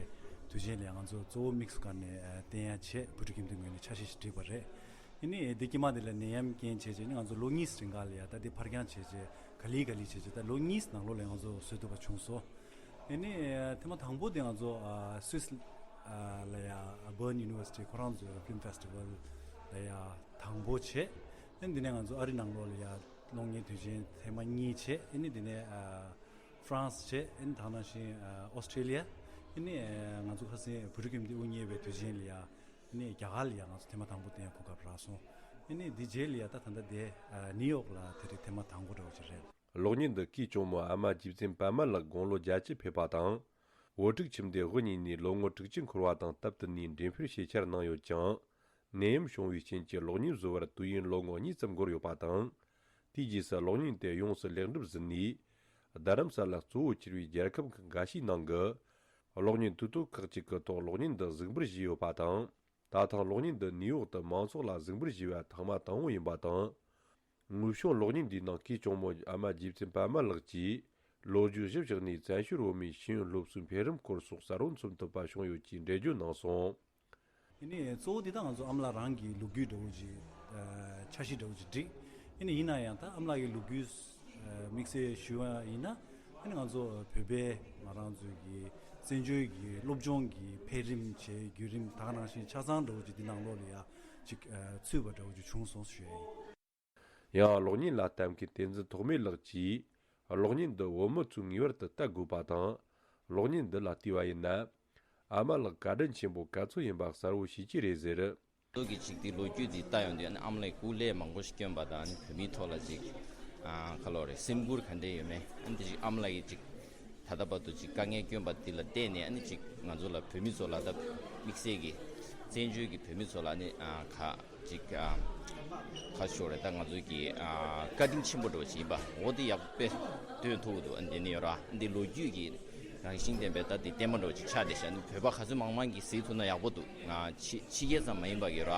དུས་ཆེན་ལ་ང་ཚོ་གཙོ་བོ་དམིགས་སུ་བཀར་ནས་བསྟན་ཡ་ཆེད་བོད་ཕྲུག་ཁྱིམ་སྡེའི་ངོས་ནས་ཆ་ཤས་ཤིག་བསྒྲིགས་པ་རེད། ཨ་ནི་འདི་དཀྱིལ་མ་འདི་ལ་ནད་ཡམས་རྐྱེན་བྱས་རྗེས་ནི་ང་ཚོ་ལོ་གཉིས་རིང་ག་ལ་ཡ་ད་འདི་ཕར་འགྱངས་བྱས་རྗེས་ག་ལེ་ག་ལེ་བྱས་རྗེས་ད་ལོ་གཉིས་ནང་ལོགས་ལ་ང་ཚོ་བཟོ་ཐུབ་པ་བྱུང་སོང་། ཨ་ནི་ཐེངས་མ་དང་པོ་དེ་ང་ཚོ་སུད་སི་ལ་ཡ་Bern University ཁོ་རང་ཚོའི་Film Festival ལ་ཡ་དང་པོ་བྱས། ཨ་ནི་འདི་ནས་ང་ཚོ་ཨ་རི་ནང་ལོགས་ལ་ཡ་གློག་བརྙན་དུས་ཆེན་ཐེངས་མ་གཉིས་བྱས། ཨ་ནི་འདི་ནས་ཧྥ་རན་སི་བྱས། ཨ་ནི་ད་ནང་བཞིན་ཨོ་སི་ཀྲེ་ལི་ཡ། ཨ་ནི་ང་ཚོ་ཁ་སང་བོད་ཕྲུག་ཁྱིམ་སྡེ་དབུ་བརྙེས་པའི་དུས་ཆེན་ལ་ཡ། ཨ་ནི་རྒྱ་གར་ལ་ཡ་ང་ཚོ་ཐེངས་མ་དང་པོ་དེ་ཡང་གོ་སྐབས་རག་སོང་། ཨ་ནི་འདི་རྗེས་ལ་ཡ་ད་ད་ལྟ་དེ་ནིའུ་ཡོག་ལ་དེ་རིང་ཐེངས་མ་དང་པོ་འདྲ་བོ་ཅིག་རེད། གློག་བརྙན་འདི་སྐུའི་གཅུང་མོ་ཨ་མ་རྗེ་བཙུན་པདྨ་ལགས་དགུང་ལོ་བརྒྱད་ཅུ་ཕེབས་པ་དང་། བོད་ཕྲུག་ཁྱིམ་སྡེ་དབུ་བརྙེས་ནས་ལོ་ངོ་དྲུག་ཅུ་འཁོར་བ་དང་སྟབས་བསྟུན་ནས་འགྲེམས་སྤེལ་བྱེད་འཆར་གནང་ཡོད་ཀྱང་། ནད་ཡམས་བྱུང་བའི་རྐྱེན་གྱིས་གློག་བརྙན་བཟོ་བར་དུས་ཡུན་ལོ་ངོ་གཉིས་ཙམ་འགོར་ཡོད་པ་དང་། དེའི་རྗེས་སུ་གློག་བརྙན་དེ་ཡོངས་སུ་ལེགས་འགྲུབ་ཟིན་ནས། རྡ་རམ་ས་ལ་གཙོ་བོ་གྱུར་པའི་རྒྱལ་ཁབ་ཁག་འགའ་ཤས་ནང་གི་གློག་བརྙན་དུས་ཐོག་ཁག་ཅིག་གི་ཐོག་གློག་བརྙན་འདི་གཟིགས་འབུལ་བྱས་ཡོད་པ་དང་། ད་ཐེངས་གློག་བརྙན་འདི་ནིའུ་ཡོག་ཏུ་མང་ཚོགས་ལ་གཟིགས་འབུལ་བྱས་པ་ཐེངས་མ་དང་པོ་ཡིན་པ་དང་། དངོས་བྱུང་གློག་བརྙན་འདིའི་ནང་སྐུའི་གཅུང་མོ་ཨ་མ་རྗེ་བཙུན་པདྨ་ལགས་ཀྱིས་ལོ་རྒྱུས་གཞིར་བཞག་ནས་བཙན་བྱོལ་བོད་མིའི་ཤེས་ཡོན་སློབ་གསོའི་འཕེལ་རིམ་སྐོར་སོགས་གསལ་བོ་མཚོན་ཐུབ་པ་བྱུང་ཡོད་ཅེས་འགྲེལ་བརྗོད་གནང་སོང་། ཨ་ནི་གཙོ་བོ་འདི་ད་ང་ཚོ་ཨ་མ་ལགས་རང་གི་ལོ་རྒྱུས་འདྲ་བོ་ཅིག་ཨ་འཆར་གཞི་འདྲ་བོ་ཅིག་བསྒྲིགས། ཨ་ནི་ཡིན་ན་ཡང་ད་ཨ་མ་ལགས་ཀྱི་ལོ་རྒྱུས་ཨ་དམིགས་བསལ་ཞུ་བ་ཡིན་ན། ཨ་ནི་ང་ཚོ་བོད་པའི་ང་རང་ཚོའི་གི་བཙན་བྱོལ་གྱི་སློབ་སྦྱོང་གི་འཕེལ་རིམ་བྱས་བརྒྱུད་རིམ་ད་ག་ནང་བཞིན་ཆ་ཚང་འདྲ་བོ་ཅིག་འདི་ནང་ལོགས་ལ་ཡ་ཅིག་ཨ་ཚུད་པ་འདྲ་བོ་ཅིག་བྱུང་སོང་ཞུ་ཡ་ཡིན། ཡང་གློག་བརྙན་ལ་ལྟ་མཁན་བསྟན་འཛིན་ཐོགས་མེད་ལགས་ཀྱིས། གློག་བརྙན་འདི་བོད་མི་ཚོས་ངེས་པར་དུ་ལྟ་དགོས་པ་དང་། གློག་བརྙན་འདི་ལ་བལྟས་པ་ཡིན་ན། ཨ་མ་ལགས་བཀའ་དྲིན་ཆེན་པོ་ག་ཚོད་ཡིན་པ་གསལ་བོ་ཤེས་ཀྱི་རེད་ཟེར། ལོ་གི་ཅིག་དེ་ལོ་རྒྱུས་དེ་ལྟ་ཡོང་དུས། ཨ་ནི་ཨ་མ་ལགས་སྐུ་ལས་མང་པོ་ཞིག་བསྐྱོན་པ་དང་། ཨ་ནི་བོད་མིའི་ཐོག་ལ་ཅིག་ཨ་ག་ལོ་རེད། སེམས་ཁུར་ག་འདྲས་ཡོད་མེད། ཨ་ནི་དེ་ཅིག་ཨ་མ་ལགས་ཀྱིས་ཅིག་ད་ལྟ་བར་དུ་ཅིག་དཀའ་ངལ་བསྐྱོན་པ་དེ་ལ་བལྟས་ནས། ཨ་ནི་ཅིག་ང་ཚོ་ལ་བོད་མི་ཚོ་ལ་ད་དམིགས་བསལ་གྱི་བཙན་བྱོལ་གྱི་བོད་མི་ཚོ་ལ་ཨ་ནི་ཨ་ག་ཅིག་ཨ་ཁ་ཤོར་རེད། ད་ང་ཚོའི་གི་ཨ་བཀའ་དྲིན་ཆེན་པོ་འདྲ་བོ་ཅིག་ཡིན་པ་འོ་དེ་ཡག་པོ་དཔེ་སྟོན་ཐུབ་འདུག། ཨ་འདི་ནི་ཡོད་ར། ཨ་འདི་ལོ་རྒྱུས་ཀྱི་རང་བཞིན་ལྡན་པའི་ད་འདི་ལྟད་མོ་འདྲ་བོ་ཅིག་ཆགས་བསྡད་ཤག། ཨ་ནི་བོད་པ་ག་ཚོད་མང་མང་གིས་གཟིགས་ཐུབ་ན་ཡག་པོ་འདུག། ང་ཕྱི་ཕྱི་རྒྱལ་ཙམ་མ་ཡིན་པ་གི་ར།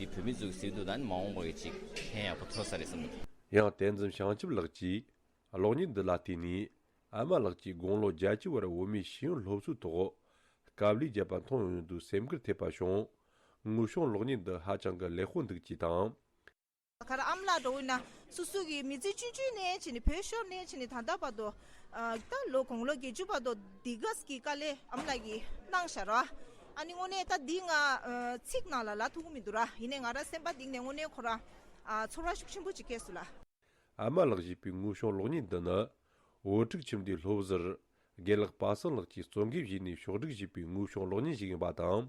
འདི་བོད་མི་ཚོ་གིས་གཟིགས་ཐུབ་ན་ཨ་ནི་མ་འོངས་པ་གི་ཅིག་ཕན་ཡག་པོ་ཐོགས་ས་རེད་བསམ་གི་འདུག། ཡང་བསྟན་འཛིན་བྱང་ཆུབ་ལགས་ཀྱིས་གློག་བརྙན་འདི་ལ་བལྟས་ནས། ཨ་མ་ལགས་ཀྱིས་དགུང་ལོ་བརྒྱད་ཅུ་བར་བོད་མིའི་ཤེས་ཡོན་སློབ་གསོའི་ཐོག་དཀའ་ལས་བརྒྱབ་པ་མཐོང་ཡོང་དུས་སེམས་འགུལ་ཐེབས་པ་བྱུང་། དངོས་བྱུང་གློག་བརྙན་འདི་ཧ་ཅང་གི་ལེགས་པོ་འདུག་ཅེས་དང་། ཁ་ར་ཨ་མ་ལགས་འདྲ་བོ་ཡིན་ན་སོ་སོ་གི་མི་ཚེ་བཅུད་བཅུད་ནས་བྱས་ནས་བོད་ཤོར་ནས་བྱས་ནས་ད་ལྟ་བར་དུ་ཨ་ད་ལོ་དགུང་ལོ་བརྒྱད་ཅུ་བར་དུ་འདི་ག་ཙམ་གྱི་དཀའ་ལས་ཨ་མ་ལགས་ཀྱིས་གནང་ཤག་ར། ཨ་ནི་དངོས་གནས་ད་འདི་ང་ཨ་ཚིག་ནང་ལ་ལབ་ཐུབ་ཀྱི་མི་འདུག་ར། ཡིན་ནའི་ང་ར་སེམས་པ་གཏིང་ནས་དངོས་གནས་ཁོ་ར་ཨ་ཚོར་བ་ཤུགས་ཆེན་པོ་ཅིག་སྐྱེས་སོང་ལགས། ཨ་མ་ལགས་ཞེས་པའི་དངོས་བྱུང་གློག་བརྙན་འདི་ནི། བོད་ཕྲུག་ཁྱིམ་སྡེའི་སློབ་ཟུར་དགེ་ལགས་པ་སངས་ལགས་ཀྱིས་གཙོ་འགན་བཞེས་ནས་ཕྱོགས་སྒྲིག་བྱས་པའི་དངོས་བྱུང་གློག་བརྙན་ཞིག་ཡིན་པ་དང་།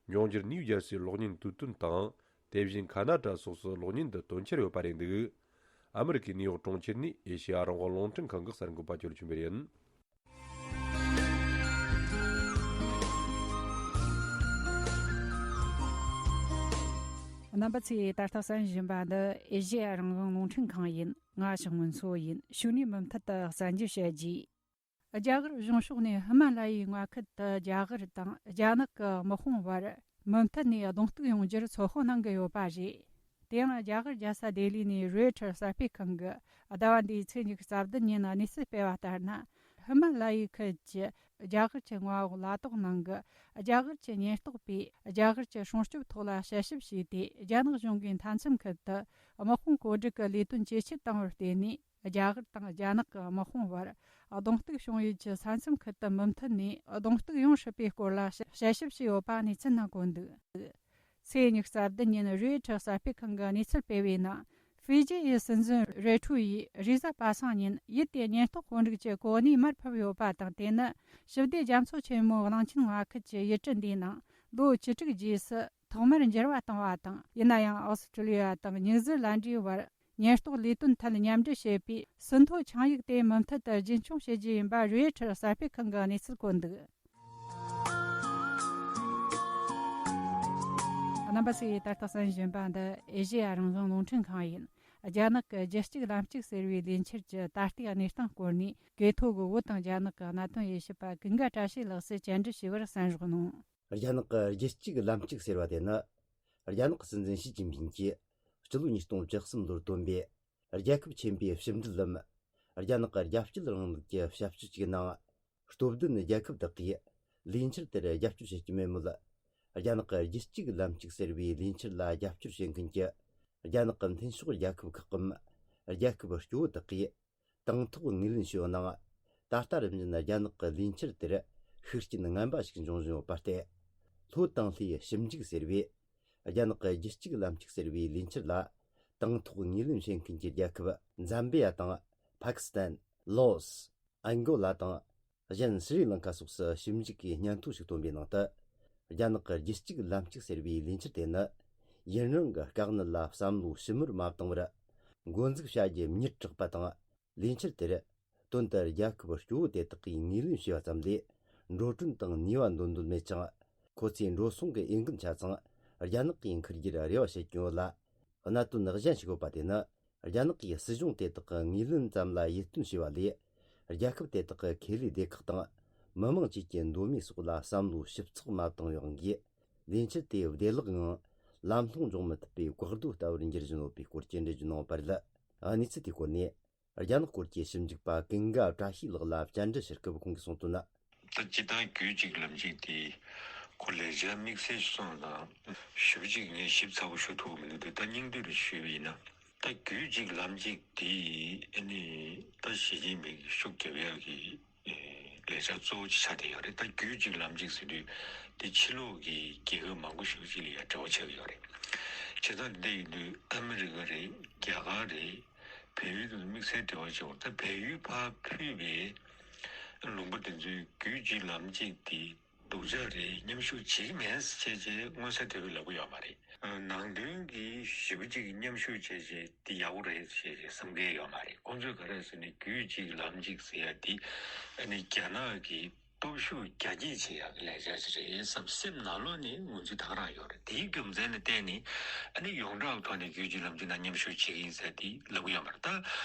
འབྱུང་འགྱུར་ནིའུ་ཇར་སིའི་གློག་བརྙན་དུས་སྟོན་དང་། དེ་བཞིན་ཁ་ན་ཌ་སོགས་སུ་གློག་བརྙན་འདི་སྟོན་འཆར་ཡོད་པ་རེད་འདུག། ཨ་མི་རི་ཀའི་ནིའུ་ཡོག་གྲོང་ཁྱེར་ནས་ཨེ་ཤེ་ཡ་རང་དབང་རླུང་འཕྲིན་ཁང་གི་གསར་འགོད་པ་ཇོ་ལུ་ཆོས་འཕེལ་ཡིན། རྣམ་པ་ཚོས་ད་ལྟ་གསན་བཞིན་པ་འདི་ཨེ་ཤེ་ཡ་རང་དབང་རླུང་འཕྲིན་ཁང་ཡིན། ང་ཞང་མུན་སོ་ཡིན། གཞུག་ནས་མུ་མཐུད་དུ་གསར་འགྱུར་བཤད་རྒྱུ། རྒྱ་གར་གཞུང་ཕྱོགས་ནས་ཧི་མ་ལ་ཡའི་མངའ་ཁུལ་དུ་རྒྱ་གར་དང་རྒྱ་ནག་གི་དམག་དཔུང་བར་མུ་མཐུད་ནས་གདོང་གཏུག་ཡོང་རྒྱུར་ཚོད་དཔག་གནང་གི་ཡོད་པ་རེད། དེ་ཡང་རྒྱ་གར་རྒྱལ་ས་ལྡི་ལི་ནས་རོའི་ཊར་གསར་སྤེལ་ཁང་གིས་ཟླ་བ་འདིའི་ཚེས་ཉི་ཤུ་རྩ་བདུན་ཉིན་གནས་ཚུལ་སྤེལ་བ་ལྟར་ན། ཧི་མ་ལ་ཡའི་ཁུལ་གྱི་རྒྱ་གར་གྱི་མངའ་འོག་ལ་དྭགས་ནང་གི་རྒྱ་གར་གྱི་ཉེན་རྟོག་པས་རྒྱ་གར་གྱི་སྲུང་སྐྱོབ་ཐོག་ལ་དཔྱད་ཞིབ་བྱས་ཏེ། རྒྱ་ནག་གཞུང་གིས་མཐའ་མཚམས་ཁུལ་དུ་དམག་དཔུང་བཀོད་སྒྲིག་གི་ལས་དོན་ཇེ་ཆེར་བཏང་བར་བརྟེན་ནས། རྒྱ་གར་དང་རྒྱ་ནག་གི་དམག་དཔུང་བར་གདོང་གཏུག་བྱུང་ཡུལ་གྱི་ས་མཚམས་ཁུལ་དུ་མུ་མཐུད་ནས་གདོང་གཏུག་ཡོང་སྲིད་པའི་སྐོར་ལ་དཔྱད་ཞིབ་བྱས་ཡོད་པ་གནས་ཚུལ་ནང་བཀོད་འདུག། ཚེས་ཉི་ཤུ་རྩ་བདུན་ཉིན་རོའི་ཊར་གསར་སྤེལ་ཁང་གིས་གནས་ཚུལ་སྤེལ་བའི་ནང་། ཧྥི་ཇི་ཡི་སྲིད་འཛིན་རེ་ཁྲུ་ཡིས་རེས་གཟའ་པ་སངས་ཉིན་ཡུལ་དེའི་ཉེན་རྟོག་དཔོན་རིགས་ཀྱི་གོ་གནས་མར་ཕབ་ཡོད་པ་དང་། དེ་ནི་ཞི་བདེ་རྒྱ་མཚོ་ཆེན་མོའི་གླིང་ཆེན་མངའ་ཁུལ་གྱི་ཡུལ་གྲུ་འདིའི་ནང་ལོ་བཅུ་དྲུག་རྗེས་སུ་ཐོག་མར་འགྱུར་བ་བཏང་བ་དང་། ཡིན་ན་ཡང་ཨོ་སི་ཀྲི་ལི་ཡ་དང་ཉིའུ་ཛི་ལན་ཌའི་བར་ཉེན་རྟོག་ལས་དོན་ཐད་མཉམ་འབྲེལ་བྱེད་པའི་ཟིན་ཐོ་ཆིངས་ཡིག་དེ་མུ་མཐུད་དུ་རྒྱུན་འཁྱོངས་བྱེད་རྒྱུ་ཡིན་པ་རོའི་ཊར་གསར་སྤེལ་ཁང་གིས་གནས་ཚུལ་བཀོད་འདུག། རྣམ་པ་ཚོས་ད་ལྟ་གསན་བཞིན་པ་འདི་ཨེ་ཤེ་ཡ་རང་དབང་རླུང་འཕྲིན་ཁང་ཡིན། རྒྱ་ནག་གི་རྒྱུད་གཅིག་ལམ་གཅིག་ཟེར་བའི་ལས་འཆར་གྱི་ད་ལྟའི་གནས་སྟངས་སྐོར་ནས། གོ་ཐོས་ཀྱི་བོད་དང་རྒྱ་ནག་གི་གནད་དོན་དབྱེ་ཞིབ་པ་ཀུན་དགའ་བཀྲ་ཤིས་ལགས་སུ་བཅར་འདྲི་ཞུས་པར་གསན་རོགས་གནང་། རྒྱ་ནག་གི་རྒྱུད་གཅིག་ལམ་གཅིག་ཟེར་བ་དེ་ནི། རྒྱ་ནག་གི་སྲིད་འཛིན་ཞི་ཅིན་ཕིང་གིས་སྤྱི་ལོ་ཉིས་སྟོང་བཅུ་གསུམ་ལོར་བཏོན་པའི་རྒྱལ་ཁབ་ཆེན་པོའི་ཕྱི་འབྲེལ་ལམ། རྒྱ་ནག་གི་རྒྱལ་སྤྱིའི་རིང་ལུགས་ཀྱི་ཞབས་ཞུ་ཅིག་ནང་། སྟོབས་ལྡན་རྒྱལ་ཁབ་དག་གིས་ལས་འཆར་དེར་རྒྱབ་སྐྱོར་བྱེད་ཀྱི་མེད་མོད། རྒྱ་ནག་གི་རྒྱུད་གཅིག་ལམ་གཅིག་ཟེར་བའི་ལས་འཆར་ལ་རྒྱབ་སྐྱོར་བྱེད་མཁན་གྱི་རྒྱ་ནག་གི་མཐུན་ཕྱོགས་རྒྱལ་ཁབ་ཁག་གམ། རྒྱལ་ཁབ་སྐྱོ་བོ་དག་གིས་དང་ཐོག་ངོས་ལེན་བྱས་ཡོད་ནའང་། ད་ལྟ་རིམ་བཞིན་རྒྱ་ནག་གི་ལས་འཆར་དེར་ཤུགས་རྐྱེན་ངན་པ་ཞིག་འབྱུང་བཞིན་ཡོད་པ་སྟེ། ལྷོ་དང་ལྷོའི་ཞིབ་འཇུག་ཟེར་བས། རྒྱ་ནག་གི་རྒྱུད་གཅིག་ལམ་གཅིག་ཟེར་བའི་ལས་འཆར་ལ་དང་ཐོག་ངོས་ལེན་བྱེད་མཁན་གྱི་རྒྱལ་ཁབ་ཛམ་བི་ཡ་དང་། ཕ་ཀི་སི་ཐན། ལོ་སི། ཨན་གོ་ལ་དང་། གཞན་སི་རི་ལང་ཀ་སོགས་སུ་ཞིབ་འཇུག་གིས་སྙན་ཐོ་ཞིག་བཏོན་པའི་ནང་དུ། རྒྱ་ནག་གི་རྒྱུད་གཅིག་ལམ་གཅིག་ཟེར་བའི་ལས་འཆར་དེ་ནི། ཡུན་རིང་གི་དཀའ་གནད་ལ་བསམ་བློ་ཞིབ་མོར་མ་བཏང་བར། འགོ་འཛུགས་བྱ་རྒྱུ་མྱུར་དྲགས་པ་དང་། ལས་འཆར་དེར་དོན་དུ་རྒྱལ་ཁབ་སྐྱོ་བོ་དེ་དག་གིས་ངོས་ལེན་བྱས་པ་ཙམ་ལས། འགྲོ་གྲོན་དང་ནུས་པ་འདོན་འདོད་མེད་ཅིང་། ཁོ་ཚོས་འགྲོ་སོང་གི་འོས་འགན་ཆ་ཚང་རྒྱ་ནག་གིས་འཁུར་རྒྱུར་རེ་བ་བྱེད་ཀྱི་ཡོད་ལ། གནད་དོན་གཞན་ཞིག་ཡོད་པ་དེ་ནི། རྒྱ་ནག་གིས་སྲིད་གཞུང་དེ་དག་གི་ངོས་ལེན་ཙམ་ལ་ཡིད་རྟོན་བྱས་པ་ལས། རྒྱལ་ཁབ་དེ་དག་གི་ཁེ་ལས་སྡེ་ཁག་དང་། མི་མང་བཅས་ཀྱི་འདོད་མོས་སོགས་ལ་བསམ་བློ་ཞིབ་ཚགས་མ་བཏང་བའི་དབང་གིས། ལས་འཆར་དེ་བདེ་བླག་ངང་ལམ་ལྷོང་འབྱུང་མི་ཐུབ་པའི་བཀག་རྡོ་ལྟ་བུར་འགྱུར་བཞིན་ཡོད་པའི་སྐོར་གྱི་འགྲེལ་བརྗོད་གནང་བ་རེད། གནས་ཚུལ་དེའི་སྐོར་ནས། རྒྱ་ནག་སྐོར་གྱི་ཞིབ་འཇུག་པ་ཀུན་དགའ་བཀྲ་ཤིས་ལགས་ལ་བཅར་འདྲི་ཞུ་སྐབས་ཁོང་གིས་གསུངས་དོན། ད་སྤྱིར་བཏང་རྒྱུད་གཅིག་ལམ་གཅིག་དེ་ཁོ་ལས་འཆར་དམིགས་བསལ་ཞིག་སོང་ཙང་ཞེ་པོ་ཅིག་ངས་ཞིབ་ཚགས་པོ་ཞུ་ཐུབ་ཀྱི་མི་འདུག་དེ་ད་སྙིང་བསྡུས་རེ་ཞུས་པ་ཡིན་ན། ད་རྒྱུད་གཅིག་ལམ་གཅིག་དེ་ཨ་ནི་ད་ཞི་ཅིན་ཕིང་གིས་ཤུགས་རྒྱབ་ཡག་གི་ལས་འཆར་གཙོ་བོ་ཅིག་ཆགས་བསྡད་ཡོད་རེད། ད་རྒྱུད་གཅིག་ལམ་གཅིག་ཟེར་དུས་དེ་ཕྱི་ལོགས་ཀྱི་རྒྱལ་ཁབ་མང་པོ་ཞེ་པོ་ཅིག་ལ་ཡང་འབྲེལ་བ་ཆགས་ཀྱི་ཡོད་རེད། བྱས་ཙང་འདི་ཡིན་དུས་ཨ་མི་རི་ཀ་རེད། རྒྱ་གར་རེད། བལ་ཡུལ་དང་དམིགས་བསལ་འབྲེལ་བ་ཆེ་བ། ད་བལ་ཡུལ་ཕར་ཕུད་པའི་ལུང་པ་དེ་ཚོའི་རྒྱུད་གཅིག་ལམ་གཅིག་དེ་སྡུག་ཅག་རེད། མཉམ་ཞུགས་བྱེད་ཀྱི་མེད་ཟེར་བྱས་བྱས་མངོན་གསལ་དོད་པོས་ལབ་ཀྱི་ཡོད་མ་རེད། ནང་དོན་གྱི་ཞེ་པོ་ཅིག་མཉམ་ཞུགས་བྱས་བྱས་དེ་ཡག་པོ་རེད་ཟེར་བྱས་བསམ་མཁན་ཡོད་མ་རེད། ཁོང་ཚོས་ག་རེ་ཟེར་ན་རྒྱུད་གཅིག་ལམ་གཅིག་ཟེར་ཡ་དེ་ཨ་ནི་རྒྱ་ནག་གི་སྟོབས་ཤུགས་རྒྱ་སྐྱེད་བྱེད་ཡག་གི་ལས་འཆར་ཞིག་རེད་བསམ་སེམས་ནང་ལོགས་ནས་ངོས་འཛིན་ད་ག་རང་ཡོད་རེད། དེའི་རྒྱུ་མཚན་ལ་བརྟེན་ནས་ཨ་ནི་ཡོངས་གྲགས་ཐོག་ནས་རྒྱུད་གཅིག་ལམ་གཅིག་ནང་མཉམ་ཞུགས་བྱེད་ཀྱི་ཡིན་ཟེར་དེ་ལབ་ཀྱི་ཡོད་མ་རེད། ད་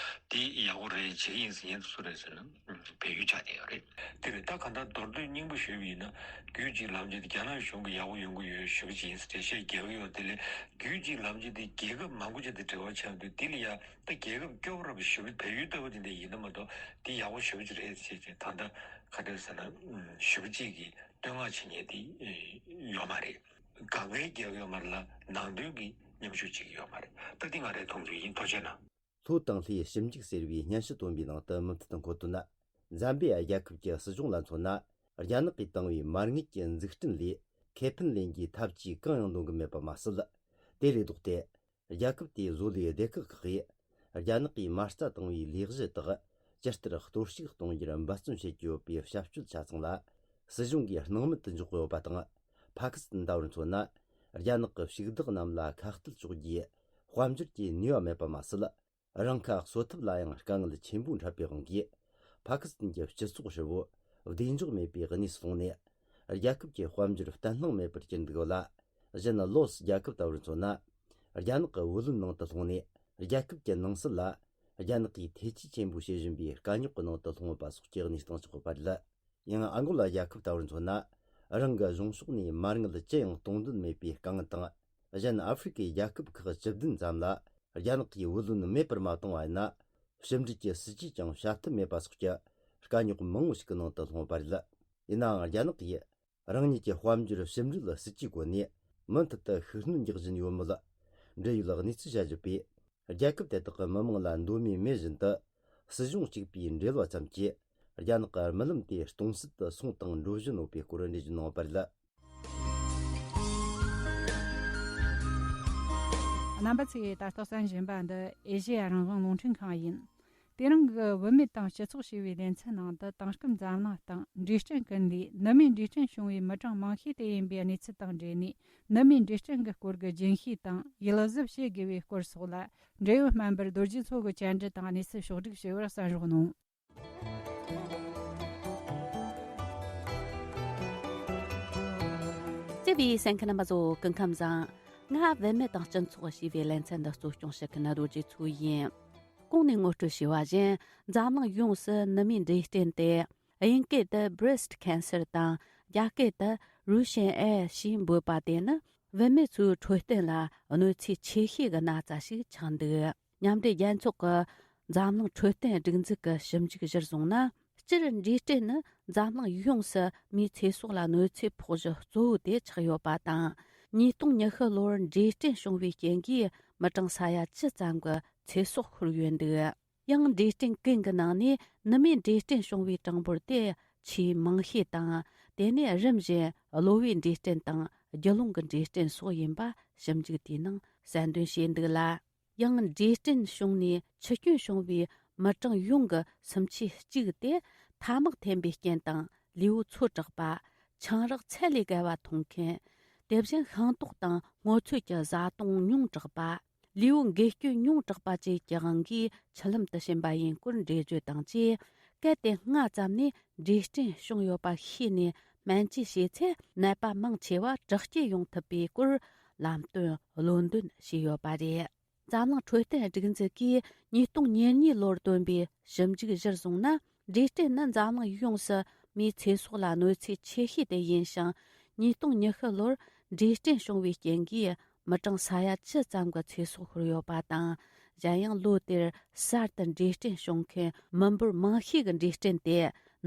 དེ་ཡག་པོ་རེད། བྱེད་ཀྱི་ཡིན་ཟེར་མཁན་དེ་སུ་རེད་ཟེར་ན་བལ་ཡུལ་ཆགས་བསྡད་ཡོད་རེད། དེ་རེད། ད་གང་ལྟར་མདོར་བསྡུས་སྙིང་པོ་ཞུས་པ་ཡིན་ན་རྒྱུད་གཅིག་ལམ་གཅིག་དེ་རྒྱ་ནག་གཞུང་གིས་ཡག་པོ་ཡོང་གི་ཡོད་ཞུ་གི་ཡིན་ཟེར་འགྲེལ་བཤད་རྒྱག་གི་ཡོད། དེ་ལས་རྒྱུད་གཅིག་ལམ་གཅིག་དེ་རྒྱལ་ཁབ་མང་པོ་ཅིག་དང་འབྲེལ་བ་ཆགས་འདུག་དེ་ལ་ཡ། ད་རྒྱལ་ཁབ་སྐྱོ་བོ་ར་བ་ཞེ་པོ་བལ་ཡུལ་ལྟ་བུ་དེ་འདྲ་ཡིན་ན་མ་གཏོགས་དེ་ཡག་པོ་ཞེ་པོ་ཅིག་རེད་ཟེར་བྱས་ད་ལྟ་ག་འདྲ་ཟེར་ན་ཞེ་པོ་ཅིག་གི་བསྟོད་བསྔགས་བྱེད་མཁན་དེ་ཡོད་མ་རེད། དཀའ་ངལ་རྒྱག་ཡོད་མ་རེད་ལ་ནང་དོན་གྱི་མཉམ་ཞུགས་བྱེད་ཀྱི་ཡོད་མ་རེད། ད་འདི་ང་རའི་མཐོང་ཚུལ་ཡིན། ཐུགས་རྗེ་གནང་། ལྷོ་དང་ལྷོའི་ཞིབ་འཇུག་ཟེར་བའི་སྙན་ཞུ་བཏོན་པའི་ནང་དུ་མུ་མཐུད་དུ་འཁོད་དོན། ཛམ་བི་ཡ་རྒྱལ་ཁབ་ཀྱི་སྲིད་གཞུང་ལ་མཚོན་ན། རྒྱ་ནག་གིས་བཏང་བའི་མ་དངུལ་གྱི་འཛུགས་སྐྲུན་ལས་ཁེ་ཕན་ལེན་རྒྱུའི་ཐབས་ཇུས་གང་ཡང་འདོན་གྱི་མེད་པ་མ་ཟད། དེ་ལས་ལྡོག་སྟེ། རྒྱལ་ཁབ་དེའི་བཟོ་ལས་སྡེ་ཁག་ཁག་གིས་རྒྱ་ནག་གིས་མ་རྩ་བཏང་བའི་ལས་གཞི་དག་ཇི་ལྟར་གཏོར་བཤིག་གཏོང་རྒྱུར་འབད་བརྩོན་བྱེད་ཀྱི་ཡོད་པའི་བྱ་སྤྱོད་ཆ་ཚང་ལ་སྲིད་གཞུང་གིས་སྣང་མེད་དུ་འཇོག་གི་ཡོད་པ་དང་། ཕ་ཀི་སི་ཐན་ལྟ་བུར་མཚོན་ན། རྒྱ་ནག་གི་ཕྱུག་བདག་རྣམས་ལ་ཁ་གཏད་གཅོག་རྒྱུའི་དཔལ་འབྱོར་གྱི་ནུས་པ་མེད་པ་མ་ཟད། རང་ཁ་གསོ་ཐབས་ལ་ཡང་དཀའ་ངལ་ཆེན་པོ་འཕྲད་པའི་དབང་གིས། ཕ་ཀི་སི་ཐན་གྱི་སྤྱི་ཚོགས་ཧྲིལ་བོ་བདེ་འཇགས་མེད་པའི་གནས་སུ་ལྷུང་ནས། རྒྱལ་ཁབ་ཀྱི་དཔལ་འབྱོར་བརྟན་ལྷིང་མེད་པར་གྱུར་འདུག་ལ། གཞན་ལོ་སི་རྒྱལ་ཁབ་ལྟ་བུར་མཚོན་ན། རྒྱ་ནག་གི་བུ་ལོན་ནང་དུ་ལྷུང་ནས། རྒྱལ་ཁབ་ཀྱི་ནང་སྲིད་ལ་རྒྱ་ནག་གིས་ཐེ་ཇུས་ཆེན་པོ་བྱེད་བཞིན་པའི་དཀའ་རྙོག་གི་ནང་དུ་ལྷུང་ཡོད་པ་སོགས་ཀྱི་གནས་སྟངས་ཆགས་ཡོད་པ་རེད། ཡང་ཨ་མགོ་ལ་རྒྱལ་ཁབ་ལྟ་བུར་མཚོན་ན། རང་གི་གཞུང་ཕྱོགས་ནས་མ་དངུལ་ཅི་ཡང་གཏོང་འདོད་མེད་པའི་དཀའ་ངལ་དང་། གཞན་ཨ་ཧྥེ་རི་ཀའི་རྒྱལ་ཁབ་ཁག་བཅུ་བདུན་ཙམ་ལ་རྒྱ་ནག་གིས་བུ་ལོན་མེད་པར་མ་བཏང་བ་ཡིན་ན། ཕྱི་འབྲེལ་གྱི་སྲིད་ཇུས་ཀྱང་བྱ་ཐབས་མེད་པ་སོགས་ཀྱི་དཀའ་རྙོག་མང་བོ་ཞིག་གི་ནང་དུ་ལྷུང་བ་རེད། ཡིན་ནའང་རྒྱ་ནག་གིས་རང་ཉིད་ཀྱི་དཔལ་འབྱོར་ཕྱི་འབྲེལ་སྲིད་ཇུས་སྒོ་ནས་མུ་མཐུད་དུ་ཤུགས་སྣོན་རྒྱག་བཞིན་ཡོད་མུས་ལ། འབྲེལ་ཡོད་གནས་ཚུལ་དཔྱད་ཞིབ་པས། རྒྱལ་ཁབ་དེ་དག་གི་མི་དམངས་ལ་འདོད་མོས་མེད་བཞིན་དུ། སྲིད་གཞུང་གཅིག་པའི་འབྲེལ་བ་ཙམ་གྱིས་རྒྱ་ནག་གི་རྨི་ལམ་དེ་སྟོང་ཟད་དུ་སོང་དང་འགྲོ་བཞིན་ཡོད་པའི་སྐོར་འགྲེལ་བརྗོད་གནང་བ་རེད། རྣམ་པ་ཚོས་ད་ལྟ་གསན་བཞིན་པ་འདི་ཨེ་ཤེ་ཡ་རང་དབང་རླུང་འཕྲིན་ཁང་ཡིན། དེ་རིང་གི་བུད་མེད་དང་སྤྱི་ཚོགས་ཞེས་པའི་ལེ་ཚན་ནང་དུ། དེང་སྐབས་འཛམ་གླིང་སྟེང་འབྲས་སྐྲན་ཀུན་ལས་ནུ་མའི་འབྲས་སྐྲན་བྱུང་བའི་མི་གྲངས་མང་ཤོས་དེ་ཡིན་པའི་གནས་ཚུལ་དང་འབྲེལ་ནས། ནུ་མའི་འབྲས་སྐྲན་གྱི་སྐོར་གྱི་རྒྱུན་ཤེས་དང་ཡིད་གཟབ་བྱེད་དགོས་པའི་སྐོར་སོགས་ལ། འབྲེལ་ཡོད་སྨན་པ་རྡོ་རྗེ་མཚོ་གིས་བཅར་འདྲི་དང་གནས་ཚུལ་ཕྱོགས་བསྒྲིགས་བྱས་པར་གསན་རོགས་གནང་། བརྩེ་བའི་གསན་མཁན་རྣམ་པ་ཚོ། སྐུ་ཁམས་བཟང་། ང་བུད་མེད་དང་སྤྱི་ཚོགས་ཞེས་པའི་ལེ་ཚན་འདི་གཙོ་སྐྱོང་བྱེད་མཁན་རྡོ་རྗེ་མཚོ་ཡིན། གོང་ནས་ངོ་སྤྲོད་བྱས་པ་བཞིན། འཛམ་གླིང་ཡོངས་སུ་ནུ་མའི་འབྲས་སྐྲན་དེ། དབྱིན་སྐད་དུ་breast cancer དང་། རྒྱ་སྐད་དུ་Russian ཨེ་ཞེས་འབོད་པ་དེ་ནི། བུད་མེད་ཚོའི་འཕྲོད་བསྟེན་ལ་གནོད་འཚེ་ཆེ་ཤོས་ཀྱི་ན་ཚ་ཞིག་ཆགས་འདུག། མཉམ་འབྲེལ་རྒྱལ་ཚོགས་ཀྱི་འཛམ་གླིང་འཕྲོད་བསྟེན་སྒྲིག་འཛུགས་ཀྱི་ཞིབ་འཇུག་གཞིར་བཟུང་ན། སྤྱིར་འབྲས་སྐྲན་ནི་འཛམ་གླིང་ཡོངས་སུ་མིའི་ཚེ་སྲོག་ལ་གནོད་འཚེ་ཕོག་གཞི་གཙོ་བོ་དེ་ཆགས་ཡོད་པ་དང་། ཉིས་སྟོང་ཉི་ཤུ་ལོར་འབྲས་སྐྲན་བྱུང་བའི་རྐྱེན་གྱིས་མི་གྲངས་ས་ཡ་བཅུ་ཙམ་གྱི་ཚེ་སྲོག་ཤོར་ཡོད་འདུག། ཡང་འབྲས་སྐྲན་ཀུན་གྱི་ནང་ནས་ནུ་མའི་འབྲས་སྐྲན་བྱུང་བའི་གྲངས་འབོར་དེ་ཆེས་མང་ཤོས་དང་། དེ་ནས་རིམ་བཞིན་གློ་བའི་འབྲས་སྐྲན་དང་རྒྱུ་ཀླུང་གི་འབྲས་སྐྲན་སོགས་ཡིན་པ་ཞིབ་འཇུག་དེའི་ནང་གསལ་འདོན་བྱས་འདུག་ལ། ཡང་འབྲས་སྐྲན་བྱུང་ནས་འཆི་སྐྱོན་བྱུང་བའི་མི་གྲངས་ཡོངས་ཀྱི་སུམ་ཆའི་གཅིག་དེ་ཐ་མག་འཐེན་པའི་རྐྱེན་དང་། ལུས་པོ་ཚོ་དྲགས་པ། ཆང་རག་ཚད་ལས་བརྒལ་བ་འཐུང་མཁན། དེ་བཞིན་ཤིང་ཏོག་དང་སྔོ་ཚོད་ཀྱི་བཟའ་བཏུང་ཉུང་དྲགས་པ། ལུས་པོ་འགོས་སྐྱོན་ཉུང་དྲགས་པ་བཅས་ཀྱི་དབང་གིས་འཆི་ལམ་དུ་ཕྱིན་པ་ཡིན་སྐོར་འགྲེལ་བརྗོད་དང་བཅས། གལ་ཏེ་སྔ་ཙམ་ནས་འབྲས་སྐྲན་བྱུང་ཡོད་པ་ཤེས་ནས་སྨན་བཅོས་བྱས་ཚེ། ནད་པ་མང་ཆེ་བ་དྲག་སྐྱེད་ཡོང་ཐུབ་པའི་སྐོར་ལམ་སྟོན་བློ་འདོན་བྱས་ཡོད་པ་རེད། འཛམ་གླིང་འཕྲོད་བསྟེན་སྒྲིག་འཛུགས་ཀྱིས་ཉིས་སྟོང་ཉེར་གཉིས་ལོར་བཏོན་པའི་ཞིབ་འཇུག་གཞིར་བཟུང་ན། འབྲས་སྐྲན་ནི་འཛམ་གླིང་ཡོངས་སུ་མིའི་ཚེ་སྲོག་ལ་གནོད་འཚེ་ཆེ་ཤོས་དེ་ཡིན་ཞིང་། ཉིས་སྟོང་ཉི་ཤུ་ལོར་འབྲས་སྐྲན་བྱུང་བའི་རྐྱེན་གྱིས་མི་གྲངས་ས་ཡ་བཅུ་ཙམ་གྱི་ཚེ་སྲོག་ཤོར་ཡོད་པ་དང་། གཞན་ཡང་ལོ་དེར་གསར་དུ་འབྲས་སྐྲན་བྱུང་མཁན་མི་འབོར་མང་ཤོས་ཀྱི་འབྲས་སྐྲན་དེ་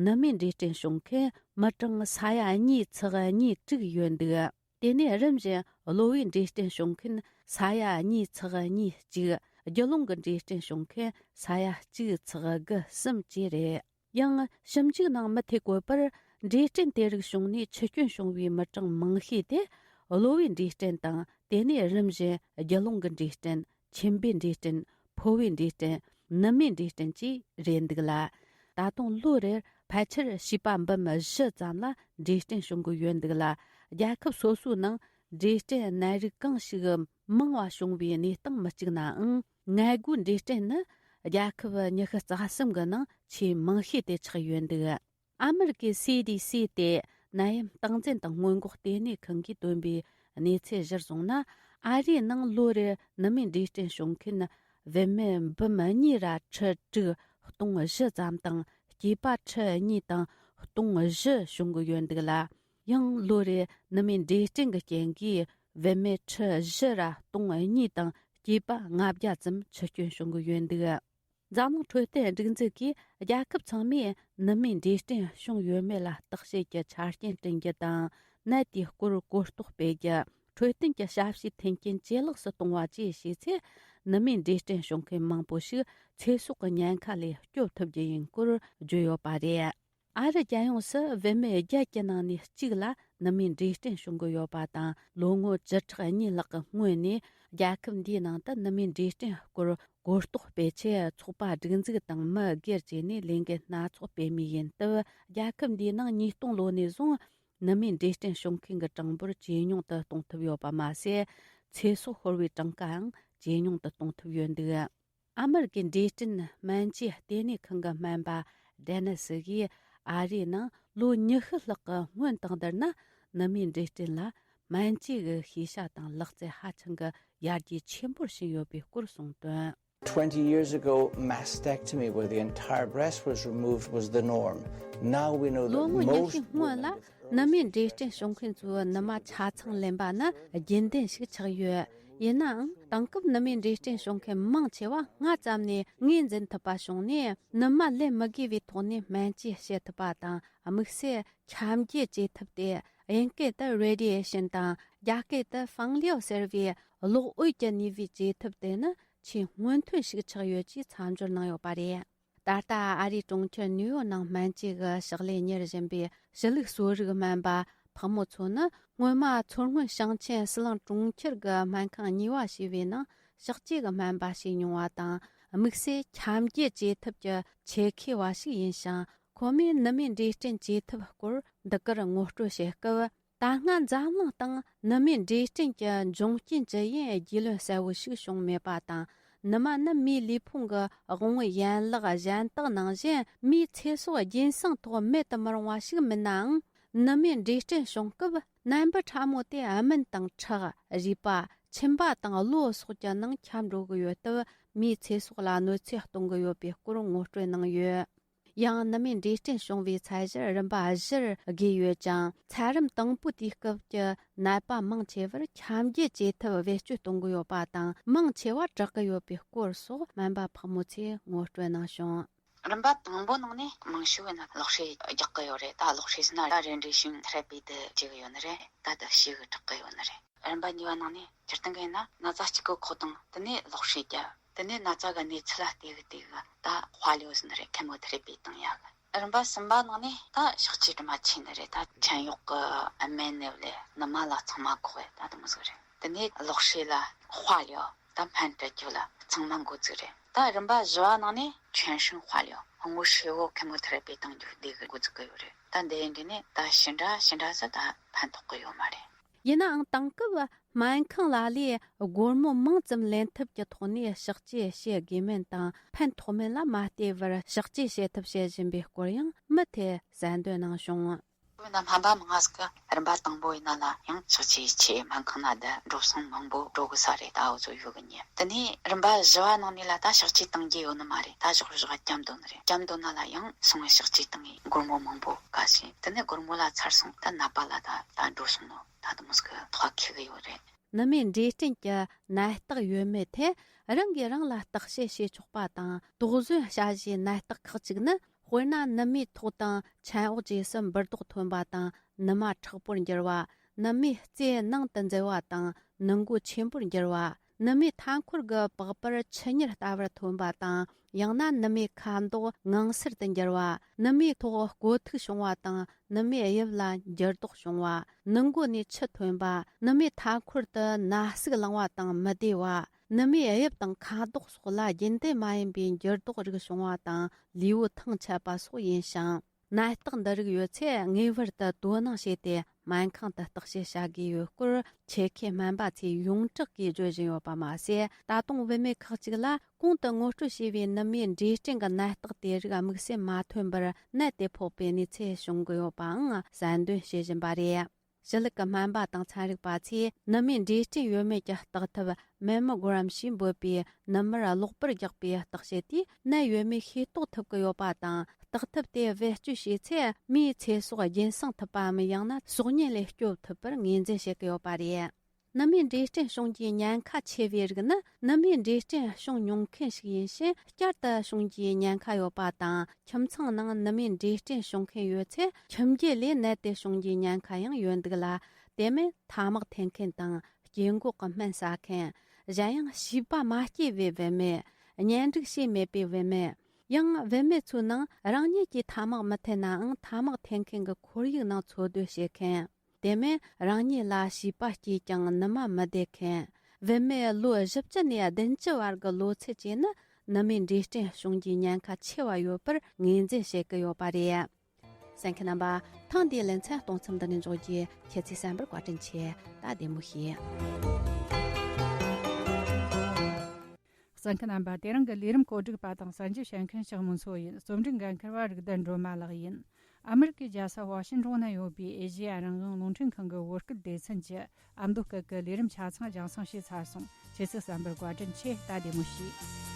ནུ་མའི་འབྲས་སྐྲན་བྱུང་མཁན་མི་གྲངས་ས་ཡ་གཉིས་ཚེག་གཉིས་དྲུག་ཡོད་འདུག། དེ་ནས་རིམ་བཞིན་གློ་བའི་འབྲས་སྐྲན་བྱུང་མཁན་ས་ཡ་གཉིས་ཚེག་གཉིས་གཅིག། རྒྱུ་ཀླུང་གི་འབྲས་སྐྲན་བྱུང་མཁན་ས་ཡ་གཅིག་ཚེག་དགུ་གསུམ་བཅས་རེད། ཡང་ཞིབ་འཇུག་ནང་མུ་མཐུད་བཀོད་པར། འབྲས་སྐྲན་དེ་རིགས་བྱུང་ནས་འཆི་སྐྱོན་བྱུང་བའི་མི་གྲངས་མང་ཤོས་དེ་གློ་བའི་འབྲས་སྐྲན་དང་། དེ་ནས་རིམ་བཞིན་རྒྱུ་ཀླུང་གི་འབྲས་སྐྲན། མཆིན་པའི་འབྲས་སྐྲན། ཕོ་བའི་འབྲས་སྐྲན། ནུ་མའི་འབྲས་སྐྲན་བཅས་རེད་འདུག་ལ། ད་དུང་ལོ་རེར་ཕལ་ཆེར་བྱིས་པ་འབུམ་བཞི་ཙམ་ལ་འབྲས་སྐྲན་བྱུང་གི་ཡོད་འདུག་ལ། རྒྱལ་ཁབ་སོ་སོའི་ནང་འབྲས་སྐྲན་ནད་རིགས་གང་ཞིག་མང་བ་བྱུང་བའི་གནས་སྟངས་མི་གཅིག་ནའང་། མངལ་སྒོའི་འབྲས་སྐྲན་ནི་རྒྱལ་ཁབ་ཉི་ཤུ་རྩ་གསུམ་གྱི་ནང་ཆེས་མང་ཤོས་དེ་ཆགས་ཡོད་འདུག། ཨ་མི་རི་ཀའི་སི་ཌི་སི་སྟེ་ནད་ཡམས་སྟངས་འཛིན་དང་སྔོན་འགོག་ལྟེ་གནས་ཁང་གིས་བཏོན་པའི་གནས་ཚུལ་གཞིར་བཟུང་ན། ཨ་རིའི་ནང་ལོ་རེར་ནུ་མའི་འབྲས་སྐྲན་བྱུང་མཁན་བུད་མེད་འབུམ་གཉིས་ར་ཁྲི་དྲུག་སྟོང་བཞི་ཙམ་དང་། སྐྱེས་པ་ཁྲི་གཉིས་དང་སྟོང་བཞི་བྱུང་གི་ཡོད་འདུག་ལ། ཡང་ལོ་རེར་ནུ་མའི་འབྲས་སྐྲན་གྱི་རྐྱེན་གྱིས་བུད་མེད་ཁྲི་བཞི་ར་སྟོང་གཉིས་དང་སྐྱེས་པ་ལྔ་བརྒྱ་ཙམ་འཆི་སྐྱོན་བྱུང་གི་ཡོད་འདུག། འཛམ་གླིང་འཕྲོད་བསྟེན་སྒྲིག་འཛུགས་ཀྱིས་རྒྱལ་ཁབ་ཚང་མས་ནུ་མའི་འབྲས་སྐྲན་བྱུང་ཡོད་མེད་ལ་བརྟག་དཔྱད་ཀྱི་ཆ་རྐྱེན་བསྐྲུན་རྒྱུ་དང་། ནད་དེའི་སྐོར་གོ་རྟོགས་སྤེལ་རྒྱུ། འཕྲོད་བསྟེན་གྱི་ཞབས་ཞུའི་མཐུན་རྐྱེན་ཇེ་ལེགས་སུ་གཏོང་བ་བཅས་བྱས་ཚེ། ནུ་མའི་འབྲས་སྐྲན་བྱུང་མཁན་མང་པོ་ཞིག་ཚེ་སྲོག་གི་ཉེན་ཁ་ལས་སྐྱོབ་ཐུབ་རྒྱུ་ཡིན་སྐོར་བརྗོད་ཡོད་པ་རེད། ཨ་རི་རྒྱལ་ཡོངས་སུ་བུད་མེད་བརྒྱད་ཀྱི་ནང་ནས་གཅིག་ལ་ནུ་མའི་འབྲས་སྐྲན་བྱུང་གི་ཡོད་པ་དང་། ལོ་ངོ་བཅུ་ཕྲག་གཉིས་ལྷག་གི་སྔོན་ནས་རྒྱལ་ཁབ་འདིའི་ནང་དུ་ནུ་མའི་འབྲས་སྐྲན་སྐོར་གོ་རྟོགས་སྤེལ་ཆེད་ཚོགས་པ་སྒྲིག་འཛུགས་དང་མི་སྒེར་བཅས་ནས་ལས་འགུལ་སྣ་ཚོགས་སྤེལ་མུས་ཡིན་སྟབས། རྒྱལ་ཁབ་འདིའི་ནང་ཉིས་སྟོང་ལོ་ནས་བཟུང་ནུ་མའི་འབྲས་སྐྲན་བྱུང་མཁན་གྱི་གྲངས་འབོར་ཇེ་ཉུང་དུ་གཏོང་ཐུབ་ཡོད་པ་མ་ཟད། ཚེ་སྲོག་ཤོར་བའི་གྲངས་ཀའང་ཇེ་ཉུང་དུ་གཏོང་ཐུབ་ཡོད་འདུག། ཨ་མི་རི་ཀའི་འབྲས་སྐྲན་སྨན་བཅོས་ལྟེ་གནས་ཁང་གི་སྨན་པ་ཌེ་ནི་སི་གིས། ཨ་རིའི་ནང་ལོ་ཉི་ཤུ་ལྷག་གི་སྔོན་དང་བསྡུར་ན། ནུ་མའི་འབྲས་སྐྲན་ལ་སྨན་བཅོས་ཀྱི་ཤེས་བྱ་དང་ལག་རྩལ་ཧ་ཅང་གི་ཡར་རྒྱས་ཆེན་པོར་ཕྱིན་ཡོད་པའི་སྐོར་གསུངས་དོན། Twenty years ago, mastectomy, where the entire breast was removed, was the norm. Now we know that ལོ་ངོ་ཉི་ཤུ་སྔོན་ལ། ནུ་མའི་འབྲས་སྐྲན་བྱུང་མཁན་ཚོའི་ནུ་མ་ཆ་ཚང་ལེན་པ་ནི་རྒྱུན་ལྡན་ཞིག་ཆགས་ཡོད། ཡིན་ནའང་། དེང་སྐབས་ནུ་མའི་འབྲས་སྐྲན་བྱུང་མཁན་མང་ཆེ་བ་སྔ་ཙམ་ནས་ངོས་འཛིན་ཐུབ་པ་བྱུང་ནས། ནུ་མ་ལེན་མི་དགོས་པའི་ཐོག་ནས་སྨན་བཅོས་བྱེད་ཐུབ་པ་དང་། དམིགས་བསལ་ཁྱབ་འགྱེད་བྱེད་ཐབས་ཏེ། དབྱིན་སྐད་དུ་radiation དང་། རྒྱ་སྐད་དུ་ཕང་ལིའོ་ཟེར་བའི་གློག་འོད་ཀྱི་ནུས་པའི་བཅོས་ཐབས་དེ་ནི་ཆེས་སྔོན་ཐོན་ཞིག་ཆགས་ཡོད་ཅེས་མཚམས་སྦྱོར་གནང་ཡོད་པ་རེད། ད་ལྟ་ཨ་རིའི་གྲོང་ཁྱེར་ནིའུ་ཡོག་ནང་སྨན་བཅོས་ཀྱི་ཕྱག་ལས་གཉེར་བཞིན་པའི་ཞི་ལུགས་གསོ་རིག་སྨན་པ་ཕག་མོ་མཚོ་ནི། སྔོན་མ་མཚོ་སྔོན་ཞིང་ཆེན་ཟི་ལིང་གྲོང་ཁྱེར་གྱི་སྨན་ཁང་གཉིས་པ་ཞེས་པའི་ནང་ཕྱག་བཅོས་ཀྱི་སྨན་པ་བྱས་མྱོང་བ་དང་། དམིགས་བསལ་ཁྱབ་འགྱེད་བྱེད་ཐབས་ཀྱི་ཆེད་མཁས་པ་ཞིག་ཡིན་ཞིང་། ཁོ་མོས་ནུ་མའི་འབྲས་སྐྲན་བཅོས་ཐབས་སྐོར་འདི་གར་ངོ་སྤྲོད་བྱེད་སྐབས། ད་སྔ་འཛམ་གླིང་སྟེང་ནུ་མའི་འབྲས་སྐྲན་གྱི་འབྱུང་རྐྱེན་ཇི་ཡིན་རྒྱུས་ལོན་གསལ་བོ་ཞིག་བྱུང་མེད་པ་དང་། ནུ་མ་ནི་མིའི་ལུས་ཕུང་གི་དབང་པོའི་ཡན་ལག་གཞན་དག་ནང་བཞིན་མིའི་ཚེ་སྲོག་རྒྱུན་སྲུང་ཐོག་མེད་དུ་མི་རུང་བ་ཞིག་མིན་ནའང་། ནུ་མའི་འབྲས་སྐྲན་བྱུང་སྐབས་ནད་འབུ་ཕྲ་མོ་དེ་སྨན་དང་ཁྲག་རུས་པ། མཆིན་པ་དང་གློ་སོགས་ཀྱི་ནང་ཁྱབ་འགྲོ་གི་ཡོད་སྟབས། མིའི་ཚེ་སྲོག་ལ་གནོད་འཚེ་གཏོང་གི་ཡོད་པའི་སྐོར་ངོ་སྤྲོད་གནང་ཡོད། ཡང་ནུ་མའི་འབྲས་སྐྲན་བྱུང་བའི་ཚད་གཞིར་རིམ་པ་བཞིར་དགོས་ཡོད་ཅིང་། ཚད་རིམ་དང་པོའི་དུས་སྐབས་ཀྱི་ནད་པ་མང་ཆེ་བར་ཁྱབ་འགྱེད་བྱེད་ཐབས་བེད་སྤྱོད་གཏོང་གི་ཡོད་པ་དང་། མང་ཆེ་བ་དྲག་གི་ཡོད་པའི་སྐོར་སོགས་སྨན་པ་ཕག་མོ་མཚོས་ངོ་སྤྲོད་གནང་བྱུང་། རིམ་པ་དང་པོ་ནང་ནས་མང་ཤོས་ནི་གློག་ཧྲེ་རྒྱག་གི་ཡོད་རེད། ད་གློག་ཧྲེ་ཟེར་ན་ད་རེ་འདྲེ་ཤིང་ཐེ་ར་པི་དེ་བྱེད་གི་ཡོད་ནི་རེད། ད་ད་ཞེ་གི་དྲག་གི་ཡོད་ནི་རེད། རིམ་པ་གཉིས་པ་ནང་ནས་སྤྱིར་བཏང་གི་ཡིན་ན་ན་ཚ་གཅིག་གི་ཁོག་དང་དེ་ནས་གློག་ཧྲེ་རྒྱག་དེ་ནས་ན་ཚ་གི་གནས་ཚུལ་ལ་བལྟས་གི་བལྟས་གི་ད་དཔའ་ལིའོ་ཟེར་ནི་རེད། ཁེ་མོ་ཐེ་ར་པི་བཏང་ཡག་གི། རིམ་པ་གསུམ་པ་ནང་ནས་ད་ཕྱག་བཅོས་དྲི་མ་ཆེ་ནི་རེད། ད་ཆན་གཡོག་གི་སྨན་ནི་ལས་ནུ་མ་ལ་ཚང་མ་ཁོག་ཡ་ད་དེ་མོ་ཟིག་རེད། དེ་ནས་གློག་ཧྲེ་ལ་དཔའ་ལིའོ་ད་སྨན་སྤྲད་རྒྱུ་ལ་ཚང་མ་འགོ་བཙུགས་རེད། ད་རིམ་པ་བཞི་བ་ནང་ནས་ཆན་ཧྲིན་དཔའ་ལིའོ་སྔོ་ཧྲེ་བོ་ཁེ་མོ་ཐེ་ར་པི་བཏང་རྒྱུ་དེ་གི་འགོ་བཙུགས་གི་ཡོད་རེད། ད་འདི་ཡིན་དུས་ནས་ད་ཞེ་དྲག་ཞེ་དྲག་ཟིག་ད་ཕན་ཐོགས་གི་ཡོད་མ་རེད། ཡིན་ནའང་དེང་སྐབས་སྨན་ཁང་ལ་ལས་སྒོར་མོ་མང་ཙམ་ལེན་ཐབས་ཀྱི་ཐོག་ནས་ཕྱག་བཅོས་བྱེད་དགོས་མིན་དང་ཕན་ཐོགས་མིན་ལ་མ་ལྟོས་པར་ཕྱག་བཅོས་བྱེད་ཐབས་བྱེད་བཞིན་པའི་སྐོར་ཡང་མུ་མཐུད་གསལ་འདོན་གནང་བྱུང་། བོད་ནང་སྨན་པ་མང་ང་ཟིག་གིས་རིམ་པ་དང་པོ་ཡིན་ན་ལ་ཡང་ཕྱག་བཅོས་ཆེད་སྨན་ཁང་ན་བསྡད་འགྲོ་སོང་མང་པོ་འགྲོ་གི་ས་རེད། ད་འུ་ཚོ་ཡོད་གི་ཉེ། དེ་ནས་རིམ་པ་བཞི་བ་ནང་ནས་ལ་ད་ཕྱག་བཅོས་གཏང་རྒྱུ་ཡོད་ནི་མ་རེད། ད་ཞོག་ཞོག་བརྒྱབ་འདོད་ནི་རེད། བརྒྱབ་འདོད་ན་ལ་ཡང་སོང་བའི་ཕྱག་བཅོས་གཏང་ངེས་སྒོར་མོ་མང་པོ་དགའ་ཞིང་། དེ་ནས་སྒོར་མོ་ལ་ཚར་སོང་ད་ནད་པ་ལ་ད་ད་འགྲོ་སོང་ནོ་ད་དུ་མོ་ཟིག་གི་ཐོག་ཁེ་གི་ཡོད་རེད། ནུ་མའི་འབྲས་སྐྲན་གྱི་ནད་རྟགས་ཡོད་མེད་ཐད་རང་གིས་རང་ལ་བརྟག་དཔྱད་བྱེད་ཆོག་པ་དང་། དོགས་ཟོན་བྱ་གཞིའི་ནད་རྟགས་ཁག་ཅིག་ནི། དཔེར་ན། ནུ་མའི་ཐོག་དང་མཆན་འོག་བཅས་སུ་འབུར་རྡོག་ཐོན་པ་དང་། ནུ་མ་མཁྲེགས་པོར་འགྱུར་བ། ནུ་མའི་རྩེ་ནང་དུ་འཛུལ་བ་དང་། ནུ་མགོ་ཆེན་པོར་འགྱུར་བ། ནུ་མའི་མཐའ་འཁོར་གྱི་པགས་པར་ཆུ་གཉེར་ལྟ་བུར་ཐོན་པ་དང་། ཡང་ན་ནུ་མའི་ཁ་མདོག་ངང་སེར་དུ་འགྱུར་བ། ནུ་མའི་ཐོག་བསྐོ་ཐིག་བྱུང་བ་དང་། ནུ་མའི་དབྱིབས་ལ་འགྱུར་ལྡོག་བྱུང་བ། ནུ་མགོ་ནས་ཆུ་ཐོན་པ། ནུ་མའི་མཐའ་འཁོར་དུ་ན་ཟུག་ལངས་པ་དང་མི་བདེ་བ། ནུ་མའི་དབྱིབས་དང་ཁ་མདོག་སོགས་ལ་རྒྱུན་ལྡན་མ་ཡིན་པའི་འགྱུར་ལྡོག་རིགས་བྱུང་བ་དང་། ལུས་པོ་ཐང་ཆད་པ་སོགས་ཡིན་ཞིང་། ནད་རྟགས་འདི་རིགས་ཡོད་ཚེ་ངེས་པར་དུ་དོ་སྣང་བྱས་ཏེ་སྨན་ཁང་དུ་བརྟག་དཔྱད་བྱ་དགོས་ཡོད་སྐོར་ཆེད་མཁས་སྨན་པ་ཚོས་ཡོངས་གྲགས་ཀྱིས་བརྗོད་བཞིན་ཡོད་པ་མ་ཟད། ད་དུང་བུད་མེད་ཁག་ཅིག་ལ་གོང་དུ་ངོ་སྤྲོད་བྱས་པའི་ནུ་མའི་འབྲས་སྐྲན་གྱི་ནད་རྟགས་དེ་རིགས་དམིགས་བསལ་མ་ཐོན་པར་ནད་དེ་ཕོག་པའི་གནས་ཚུལ་བྱུང་གི་ཡོད་པའང་གསལ་འདོན་བྱེད་བཞིན་པ་རེད། ཞི་ལུགས་ཀྱི་སྨན་པ་དང་ཚན་རིག་པ་ཚོས་ནུ་མའི་འབྲས་སྐྲན་ཡོད་མེད་ཀྱི་བརྟག་ཐབས་མེ་མོ་གྷ་རམ་ཞེས་འབོད་པའི་ནུ་མར་གློག་པར་རྒྱག་པའི་བརྟག་དཔྱད་དེས་ནད་ཡོད་མེད་ཤེས་རྟོགས་ཐུབ་ཀྱི་ཡོད་པ་དང་། བརྟག་ཐབས་དེ་བེད་སྤྱོད་བྱས་ཚེ་མིའི་ཚེ་སྲོག་རྒྱུན་སྲུང་ཐུབ་པའམ། ཡང་ན་སྲོག་ཉེན་ལས་སྐྱོབ་ཐུབ་པར་ངོས་འཛིན་བྱེད་ཀྱི་ཡོད་པ་རེད། ནུ་མའི་འབྲས་སྐྲན་བྱུང་རྒྱུའི་ཉེན་ཁ་ཆེ་བའི་རིགས་ནི་ནུ་མའི་འབྲས་སྐྲན་བྱུང་མྱོང་མཁན་ཞིག་ཡིན་ཕྱིན་བསྐྱར་དུ་བྱུང་རྒྱུའི་ཉེན་ཁ་ཡོད་པ་དང་། ཁྱིམ་ཚང་ནང་ནུ་མའི་འབྲས་སྐྲན་བྱུང་མཁན་ཡོད་ཚེ་ཁྱིམ་རྒྱུད་ལས་ནད་དེ་བྱུང་རྒྱུའི་ཉེན་ཁ་ཡང་ཡོད་འདུག་ལ། དེ་མིན་ཐ་མག་འཐེན་མཁན་དང་སྐྱེ་འགོག་གི་སྨན་ཟ་མཁན། གཞན་ཡང་བྱིས་པ་མ་སྐྱེས་པའི་བུད་མེད། གཉེན་སྒྲིག་བྱས་མེད་པའི་བུད་མེད། ཡང་བུད་མེད་ཚོའི་ནང་རང་ཉིད་ཀྱིས་ཐ་མག་མི་འཐེན་ནའང་ཐ་མག་འཐེན་མཁན་གྱི་ཁོར་ཡུག་ནང་འཚོ་སྡོད་བྱེད་མཁན། དེ་མིན་རང་ཉིད་ལ་བྱིས་པ་སྐྱེས་ཀྱང་ནུ་མ་མི་བདེ་མཁན། བུད་མེད་ལོ་བཞི་བཅུ་ནས་བདུན་ཅུ་བར་གྱི་ལོ་ཚད་བཅས་ནི་ནུ་མའི་འབྲས་སྐྲན་བྱུང་རྒྱུའི་ཉེན་ཁ་ཆེ་བ་ཡོད་པར་ངོས་འཛིན་བྱེད་ཀྱི་ཡོད་པ་རེད། གསན་མཁན་རྣམ་པ། ཐེངས་འདིའི་ལེ་ཚན་གཏོང་མཚམས་འདི་ནས་འཇོག་རྒྱུ། ཁྱེད་ཚོས་གསན་པར་བཀའ་དྲིན་ཆེ། ད་བདེ་མོ་བྱོས། གསན་མཁན་རྣམ་པ། དེ་རིང་གི་ལས་རིམ་གོ་སྒྲིག་པ་དང་གསན་རྒྱུ་བྱེད་མཁན་ཞིག་མུན་སོ་ཡིན། རྩོམ་སྒྲིག་འགན་འཁུར་བ་རིག་ལྡན་སྒྲོལ་མ་ལགས་ཡིན། ཨ་མི་རི་ཀའི་རྒྱལ་ས་ཝ་ཤིང་ཏོན་ན་ཡོད་པའི་ཨེ་ཤེ་ཡ་རང་དབང་རླུང་འཕྲིན་ཁང་གི་བོད་སྐད་སྡེ་ཚན་གྱི་ཨ་མདོ་སྐད་ཀྱི་ལས་རིམ་ཆ་ཚང་རྒྱང་སྲིང་བྱས་ཚར་སོང་། ཁྱེད་ཚོས་གསན་པར་བཀའ་དྲིན་ཆེ། ད་བདེ་མོ་བྱོས།